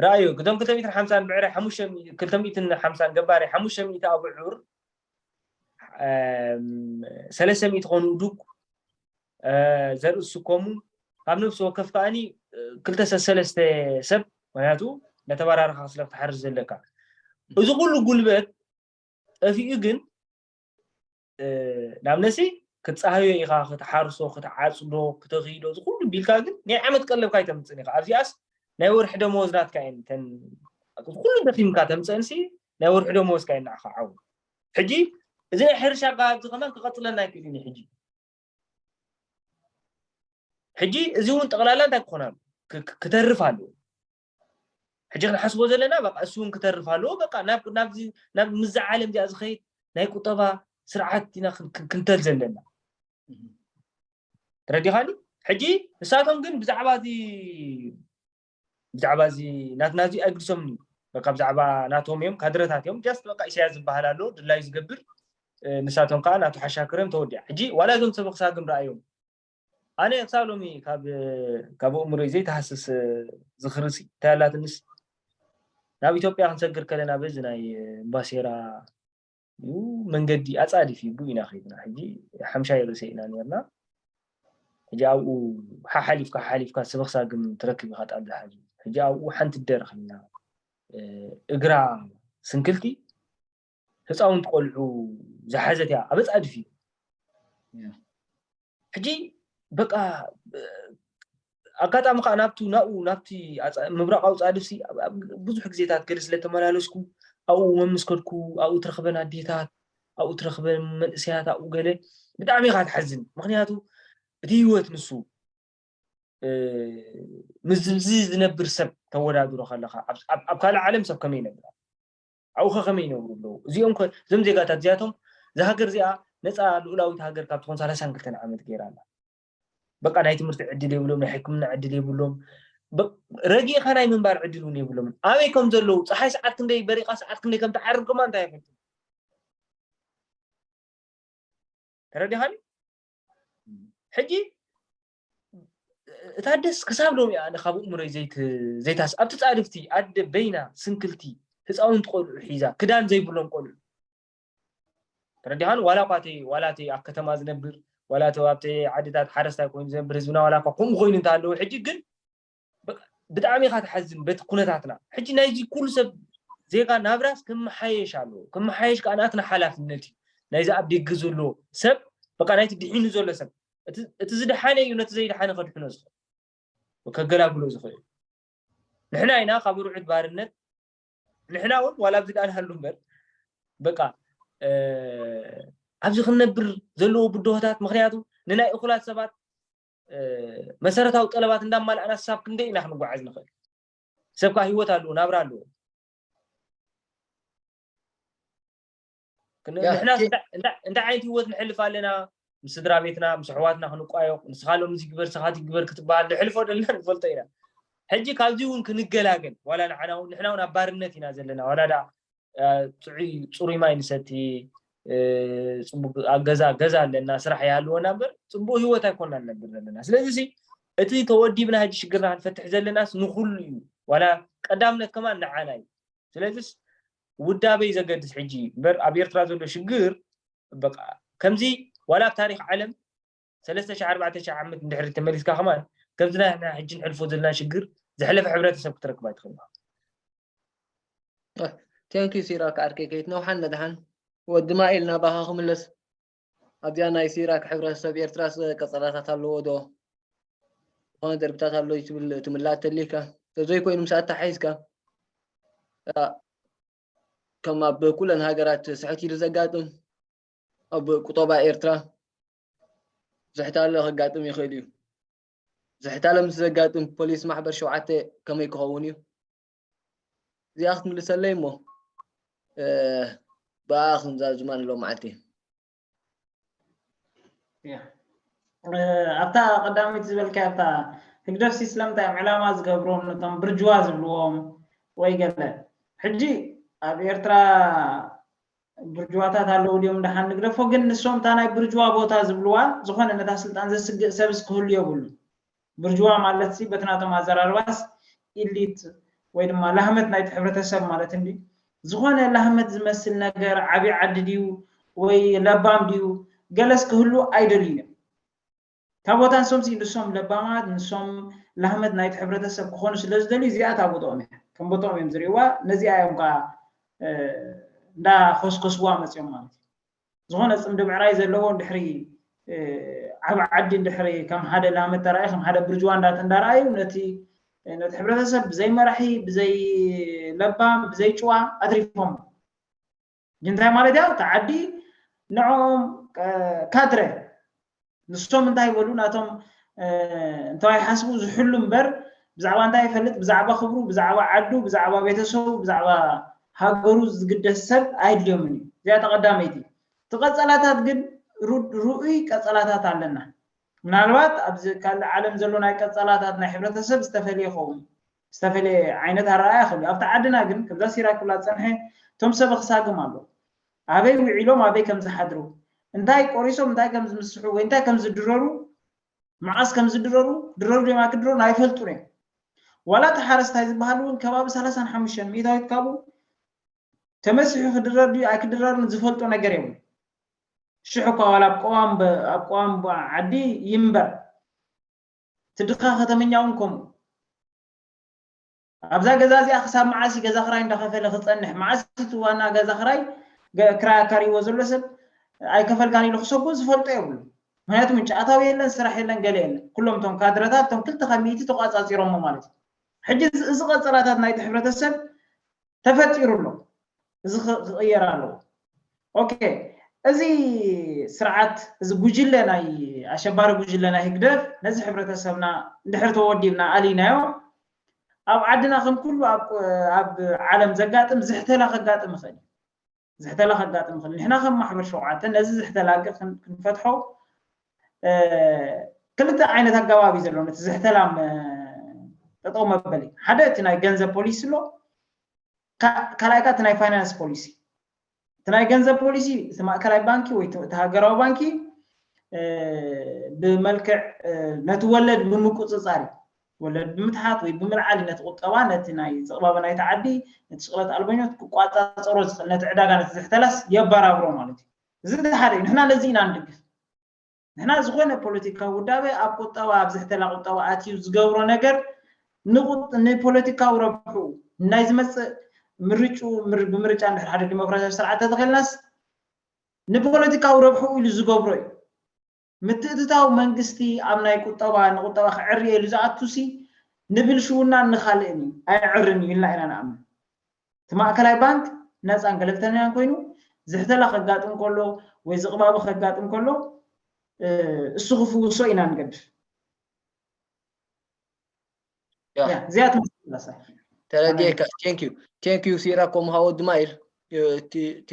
ረኣዩ ክቶም ክልተ ሚትር ሓምሳን ብዕራይ ክልተ ሚትን ሓምሳን ገባር ሓሙሽተ ሚእቲ ኣብዑር ሰለስተ ሚእቲ ኮኑ ዱግ ዘርኢ ዝስከሙ ካብ ነብሲ ወከፍ ከኣኒ ክልተ ሰለስተ ሰብ ምክንያቱ እንዳተባራረኻ ስለ ክትሓርስ ዘለካ እዚ ኩሉ ጉልበት ጠፊኡ ግን ናብ ነሲ ክትፃህዮ ኢኻ ክትሓርሶ ክትዓፅዶ ክተኽይዶ እዚ ኩሉ ቢልካ ግን ናይ ዓመት ቀለብካ ኣይተምፅን ኢኻ ኣብዚኣስ ናይ ወርሒ ደመወዝ ናትካ እየን ኩሉ ደኺምካ ተምፀንሲ ናይ ወርሒ ደመወዝካ እየን ንዓኻ ዓው ሕጂ እዚ ናይ ሕርሻ ኣጋባብዚ ከማን ክቐፅለና ኣይክእልን እዩ ሕጂ ሕጂ እዚ እውን ጠቕላላ እንታይ ክኾን ኣሎ ክተርፍ ኣለዎ ሕጂ ክንሓስቦ ዘለና በቃ እሱ እውን ክተርፍ ኣለዎ በቃ ናብ ምስዛ ዓለም እዚኣ ዝኸይድ ናይ ቁጠባ ስርዓት ኢና ክንተል ዘለና ተረዲኻኒ ሕጂ ንሳቶም ግን ብዛዕባ እዚ ብዛዕባ እዚ ናትና እዚ ኣይግድሶምን እዩ በቃ ብዛዕባ ናቶም እዮም ካድረታት እዮም ጃስት በቃ ኢሳያስ ዝበሃል ኣሎ ድላዩ ዝገብር ንሳቶም ከዓ ናቱ ሓሻክር እዮም ተወዲኣ። ሕጂ ዋላ እዞም ሰብ ክሳግም ረኣዮም ኣነ ክሳብ ሎሚ ካብ ካብ ኣእምሮይ ዘይተሃስስ ዝኽርሲ እንታይ ኣላትንስ ናብ ኢትዮጵያ ክንሰግር ከለና በዚ ናይ ባሴራ መንገዲ ኣፃድፍ ይቡ ኢና ከይድና ሕጂ ሓምሻይ ርእሰ ኢና ነርና ሕጂ ኣብኡ ሓሓሊፍካ ሓሓሊፍካ ስብኽሳ ግን ትረክብ ኢኻ ጣብ ዝሓዙ ሕጂ ኣብኡ ሓንቲ ደረኽ ኢና እግራ ስንክልቲ ህፃውንቲ ቆልዑ ዝሓዘት እያ ኣብ ኣፃድፍ እዩ ሕጂ በቃ ኣጋጣሚ ከዓ ናብቱ ናብኡ ናብቲ ምብራቃዊ ፃድፍሲ ብዙሕ ግዜታት ገለ ስለተመላለስኩ ኣብኡ መምስከድኩ ኣብኡ ትረኽበን ኣዴታት ኣብኡ ትረኽበን መንእሰያት ኣብኡ ገለ ብጣዕሚ ኢካ ትሓዝን ምክንያቱ እቲ ህይወት ንሱ ምስዚ ዝነብር ሰብ ተወዳድሮ ከለካ ኣብ ካልእ ዓለም ሰብ ከመይ ይነብር ኣብኡ ከ ከመይ ይነብሩ ኣለዉ እዚኦም እዞም ዜጋታት እዚኣቶም እዛ ሃገር እዚኣ ነፃ ልኡላዊት ሃገር ካብ ትኾን ሰላሳን ክልተን ዓመት ገይራ ኣላ በቃ ናይ ትምህርቲ ዕድል የብሎም ናይ ሕክምና ዕድል የብሎም ረጊእካ ናይ ምንባር ዕድል እውን የብሎምን ኣበይ ከም ዘለዉ ፀሓይ ሰዓት ክንደይ በሪቃ ሰዓት ክንደይ ከም ትዓርብ ከማ እንታይ ኣይፈልጡ ተረዲኻኒ ሕጂ እታ ደስ ክሳብ ሎሚ ኣነ ካብ እምሮይ ዘይታስ ኣብቲ ፃድፍቲ ኣደ በይና ስንክልቲ ህፃውንቲ ቆልዑ ሒዛ ክዳን ዘይብሎም ቆልዑ ተረዲኻኒ ዋላ እኳ ዋላ ኣብ ከተማ ዝነብር ዋላ ኣብቲ ዓድታት ሓረስታይ ኮይኑ ዝነብር ህዝብና ዋላ እኳ ከምኡ ኮይኑ እንተሃለዎ ሕጂ ግን ብጣዕሚ ኢኻ ትሓዝን በቲ ኩነታትና ሕጂ ናይዚ ኩሉ ሰብ ዜጋ ናብራስ ክመሓየሽ ኣለዎ ክመሓየሽ ከዓ ናትና ሓላፍነት እዩ ናይዚ ኣብ ደገ ዘሎ ሰብ በቃ ናይቲ ድሒኑ ዘሎ ሰብ እቲ ዝደሓነ እዩ ነቲ ዘይደሓነ ከድሕኖ ዝኽእል ከገላግሎ ዝኽእል ንሕና ኢና ካብ ርዑት ባርነት ንሕና እውን ዋላ ኣብዚ ደኣ ንሃሉ እምበር በቃ ኣብዚ ክንነብር ዘለዎ ብድሆታት ምክንያቱ ንናይ እኹላት ሰባት መሰረታዊ ጠለባት እንዳማልኣና ሳብ ክንደይ ኢና ክንጓዓዝ ንኽእል ሰብ ከዓ ህይወት ኣለዎ ናብራ ኣለዎ ንሕና እንታይ ዓይነት ህይወት ንሕልፍ ኣለና ምስ ስድራ ቤትና ምስ ኣሕዋትና ክንቋየቕ ንስኻ ሎም እዚ ግበር ስኻት ግበር ክትበሃል ንሕልፎ ዘለና ንፈልጦ ኢና ሕጂ ካብዚ እውን ክንገላገል ዋላ ንዓና እውን ንሕና እውን ኣብ ባርነት ኢና ዘለና ዋላ ዳ ፅዑይ ፅሩይ ማይ ንሰቲ ፅቡቅ ገዛ ገዛ ኣለና ስራሕ ይሃልወና እምበር ፅቡቅ ህይወት ኣይኮና ንነብር ዘለና ስለዚ እቲ ተወዲብና ሕጂ ሽግርና ክንፈትሕ ዘለናስ ንኩሉ እዩ ዋላ ቀዳምነት ከማን ንዓና እዩ ስለዚስ ውዳበይ ዘገድስ ሕጂ እምበር ኣብ ኤርትራ ዘሎ ሽግር በቃ ከምዚ ዋላ ኣብ ታሪክ ዓለም ሰለስተ ሺሕ ኣርባዕተ ሺሕ ዓመት እንድሕሪ ተመሊስካ ከማን ከምዚ ናይ ሕጂ ንሕልፎ ዘለና ሽግር ዘሕለፈ ሕብረተሰብ ክትረክብ ኣይትኽእል ቴንኪ ሲራክ ዓርከይ ከይትነውሓን መድሓን ወዲ ማኤል ናባኻ ክምለስ ኣብዚኣ ናይ ሲራክ ሕብረተሰብ ኤርትራስ ቀጸላታት ኣለዎ ዶ ዝኾነ ደርብታት ኣሎ ትብል ትምላእ ተሊካ ተዘይኮይኑ ምስ ኣተሓሒዝካ ከም ኣብ ኩለን ሃገራት ስሕት ኢሉ ዘጋጥም ኣብ ቁጠባ ኤርትራ ዝሕታለ ከጋጥም ይኽእል እዩ። ዝሕታለ ምስ ዘጋጥም ፖሊስ ማሕበር ሸውዓተ ከመይ ክኸውን እዩ? እዚኣ ክትምልሰለይ እሞ ብኣ ክንዛዝማ ንሎ መዓልቲ። ኣብታ ቀዳመይቲ ዝበልካ ኣብታ ህግደፍሲ ስለምንታይ እዮም ዕላማ ዝገብሮም ነቶም ብርጅዋ ዝብልዎም ወይ ገለ ሕጂ ኣብ ኤርትራ ብርጅዋታት ኣለዉ ድዮም ደሓን ንግደፎ ግን ንሶም እታ ናይ ብርጅዋ ቦታ ዝብልዋ ዝኾነ ነታ ስልጣን ዘስግእ ሰብስ ክህሉ የብሉ ብርጅዋ ማለት ሲ በቲ ናቶም ኣዘራርባስ ኢሊት ወይ ድማ ላህመት ናይቲ ሕብረተሰብ ማለት እንዲ ዝኾነ ላህመት ዝመስል ነገር ዓብዪ ዓዲ ድዩ ወይ ለባም ድዩ ገለስ ክህሉ ኣይደልዩ እዮም እታ ቦታ ንሶም ሲ ንሶም ለባማት ንሶም ላህመት ናይቲ ሕብረተሰብ ክኾኑ ስለ ዝደልዩ እዚኣ እታ ቦትኦም እያ ከም ቦትኦም እዮም ዝርእዋ ነዚኣ እዮም ከዓ እንዳኾስኮስዋ መፅኦም ማለት እዩ ዝኾነ ፅምዲ ብዕራይ ዘለዎ ድሕሪ ዓብ ዓዲ ድሕሪ ከም ሓደ ላመ ተራእዩ ከም ሓደ ብርጅዋ እንዳተ እንዳረኣዩ ነቲ ነቲ ሕብረተሰብ ብዘይ መራሒ ብዘይ ለባም ብዘይ ጭዋ ኣትሪፎም እንታይ ማለት ያው እቲ ዓዲ ንዕኦም ካድረ ንሶም እንታይ ይበሉ ናቶም እንተዋይ ሓስቡ ዝሕሉ እምበር ብዛዕባ እንታይ ይፈልጥ ብዛዕባ ክብሩ ብዛዕባ ዓዱ ብዛዕባ ቤተሰቡ ብዛዕባ ሃገሩ ዝግደስ ሰብ ኣይድልዮምን እዩ እዚኣ ተቐዳመይቲ እቲ ቀፀላታት ግን ርኡይ ቀፀላታት ኣለና ምናልባት ኣብዚ ካልእ ዓለም ዘሎ ናይ ቀፀላታት ናይ ሕብረተሰብ ዝተፈለየ ይኸውን ዝተፈለየ ዓይነት ኣረኣያ ክህሉ ኣብቲ ዓድና ግን ከምዛ ሲራ ክብላ ዝፀንሐ እቶም ሰብ ክሳግም ኣሎ ኣበይ ውዒሎም ኣበይ ከም ዝሓድሩ፣ እንታይ ቆሪሶም እንታይ ከም ዝምስሑ ወይ እንታይ ከም ዝድረሩ፣ መዓስ ከም ዝድረሩ፣ ድረሩ ድዮም ኣይክድረሩን ኣይፈልጡን እዮም። ዋላ እቲ ሓረስታይ ዝበሃል እውን ከባቢ ሰላሳን ሓሙሽተን ሚእታዊት ካብኡ ተመሲሑ ክድረር ድዩ ኣይክድረርን ዝፈልጦ ነገር የብሉ። ሽሕ እኳ ዋላ ኣብ ቀዋም በ- ኣብ ቀዋም ዓዲ ይንበር፣ እቲ ድኻ ከተመኛ እውን ከምኡ። ኣብዛ ገዛ እዚኣ ክሳብ መዓስ እዩ ገዛ ክራይ እንዳኸፈለ ክፀንሕ? መዓስ እቲ ዋና ገዛ ክራይ ገ- ክራይ ኣካሪዎ ዘሎ ሰብ ኣይከፈልካን ኢሉ ክሰጉ ዝፈልጦ የብሉ። ምክንያቱ ምንጭ ኣታዊ የለን፣ ስራሕ የለን፣ ገለ የለን። ኩሎም እቶም ካድረታት እቶም ክልተ ካብ ሚእቲ ተቋፃፂሮሞ ማለት እዩ። ሕጂ እዚ እዚ ቀፀላታት ናይቲ ሕብረተሰብ ተፈጢሩ ኣሎ። እዚ ክ- ክቕየር ኣለዎ። ኦኬ፣ እዚ ስርዓት እዚ ጉጅለ ናይ ኣሸባሪ ጉጅለ ናይ ህግደፍ ነዚ ሕብረተሰብና እንድሕር ተወዲብና ኣሊናዮ ኣብ ዓድና ከም ኩሉ ኣብ ኣብ ዓለም ዘጋጥም ዝሕተላ ከጋጥም ይኽእል እዩ። ዝሕተላ ከጋጥም ይኽእል። ንሕና ከም ማሕበር ሸውዓተ ነዚ ዝሕተላ ግን ክን- ክንፈትሖ እ፣ ክልተ ዓይነት ኣገባብ እዩ ዘሎ ነቲ ዝሕተላ ም- ጠጠው መበሊ። ሓደ እቲ ናይ ገንዘብ ፖሊሲ ኣሎ፣ ካ- ካልኣይ ከኣ እቲ ናይ ፋይናንስ ፖሊሲ። እቲ ናይ ገንዘብ ፖሊሲ እቲ ማእከላይ ባንኪ ወይ እቲ ሃገራዊ ባንኪ እ፣ ብመልክዕ እ፣ ነቲ ወለድ ብምቁፅፃር እዩ። ወለድ ብምትሓት ወይ ብምልዓል ነቲ ቁጠባ ነቲ ናይ ዝቕባበ ናይቲ ዓዲ ነቲ ሽቕለት ኣልበኞት ክቋፃፀሮ ዝኽእል ነቲ ዕዳጋ ነቲ ዝሕተላስ የበራብሮ ማለት እዩ። እዚ እቲ ሓደ እዩ። ንሕና ነዚ ኢና ንድግፍ። ንሕና ዝኾነ ፖለቲካዊ ውዳበ ኣብ ቁጠባ ኣብ ዝሕተላ ቁጠባ ኣትዩ ዝገብሮ ነገር ንቁጥ- ንፖለቲካዊ ረብሑ ናይ ዝመፅእ ምርጩ ምር- ብምርጫ እንድሕር ሓደ ዲሞክራሲያዊ ስርዓት ተተኺልናስ ንፖለቲካዊ ረብሑ ኢሉ ዝገብሮ እዩ። ምትእትታው መንግስቲ ኣብ ናይ ቁጠባ ንቁጠባ ክዕርየሉ ዝኣቱሲ ንብልሽውናን ንኻልእን እዩ ኣይዕርን እዩ ኢልና ኢና ንኣምን። እቲ ማእከላይ ባንክ ነፃን ገለልተኛን ኮይኑ ዝሕተላ ከጋጥም ከሎ ወይ ዝቕባበ ከጋጥም ከሎ እሱ ክፍውሶ ኢና ንገድፍ። እዚኣ ትመስል ተረዲኤካ። ቴንክ ዩ ቴንክ ዩ ሲራኮ ምሃ ወዲ ማይል። እቲ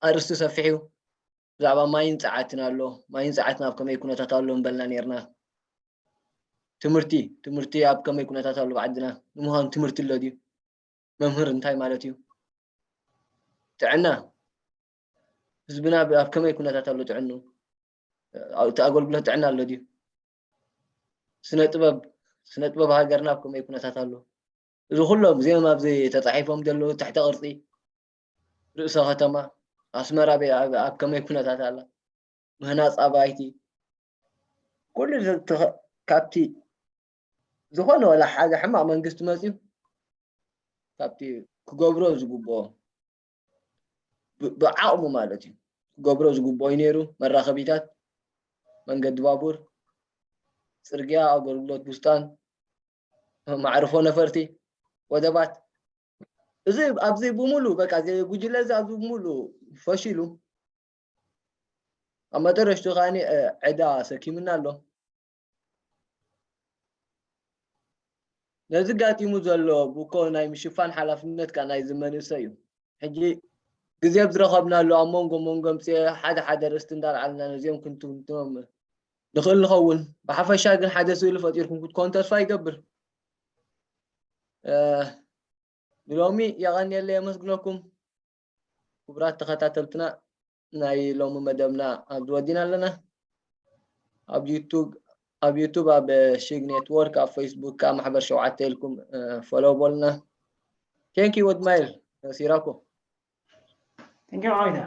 ኣርእስቲ ሰፊሕ እዩ። ብዛዕባ ማይን ፀዓትን ኣሎ። ማይን ፀዓትን ኣብ ከመይ ኩነታት ኣሎ ምበልና ነርና። ትምህርቲ ትምህርቲ ኣብ ከመይ ኩነታት ኣሎ ብዓድና? ንምዃኑ ትምህርቲ ኣሎ ድዩ? መምህር እንታይ ማለት እዩ? ጥዕና ህዝብና ኣብ ከመይ ኩነታት ኣሎ ጥዕኑ? እቲ ኣገልግሎት ጥዕና ኣሎ ድዩ? ስነ ጥበብ ስነ ጥበብ ሃገርና ኣብ ከመይ ኩነታት ኣሎ? እዚ ኩሎም እዚኦም ኣብዚ ተፃሒፎም ዘለዉ ትሕተ ቅርፂ ርእሰ ከተማ ኣስመራ ኣብ ከመይ ኩነታት ኣላ? ምህናፅ ኣባይቲ ኩሉ ካብቲ ዝኾነ ወላ ሓደ ሕማቕ መንግስቲ መፅዩ ካብቲ ክገብሮ ዝግብኦ ብዓቕሙ ማለት እዩ ክገብሮ ዝግብኦ እዩ ነይሩ። መራኸቢታት፣ መንገዲ ባቡር፣ ፅርግያ፣ ኣገልግሎት ቡስጣን፣ ማዕርፎ ነፈርቲ፣ ወደባት። እዚ ኣብዚ ብሙሉ በቃ እዚ ጉጅለ እዚ ኣብዚ ብሙሉ ፈሺሉ ኣብ መጠረሽቱ ከዓኒ ዕዳ ሰኪምና ኣሎ። ነዚ ጋጢሙ ዘሎ ብኮ ናይ ምሽፋን ሓላፍነት ከዓ ናይዚ መንእሰይ እዩ። ሕጂ ግዜ ዝረኸብናሉ ኣብ መንጎ መንጎ ምፅአ ሓደ ሓደ ርእስቲ እንዳልዓልና ነዚኦም ክንትንትኖም ንኽእል ንኸውን። ብሓፈሻ ግን ሓደ ስእሊ ፈጢርኩም ክትኮኑ ተስፋ ይገብር። ንሎሚ የቐንየለይ የመስግነኩም ክቡራት ተኸታተልትና። ናይ ሎሚ መደብና ኣብዚ ወዲና ኣለና። ኣብ ዩቱብ ኣብ ዩቱብ ኣብ ሽግ ኔትወርክ ኣብ ፌስቡክ ከዓ ማሕበር ሸውዓተ ኢልኩም ፎሎው በሉና። ቴንክ ዩ ወድማይል ሲራኮ። Thank you ዓወይታ።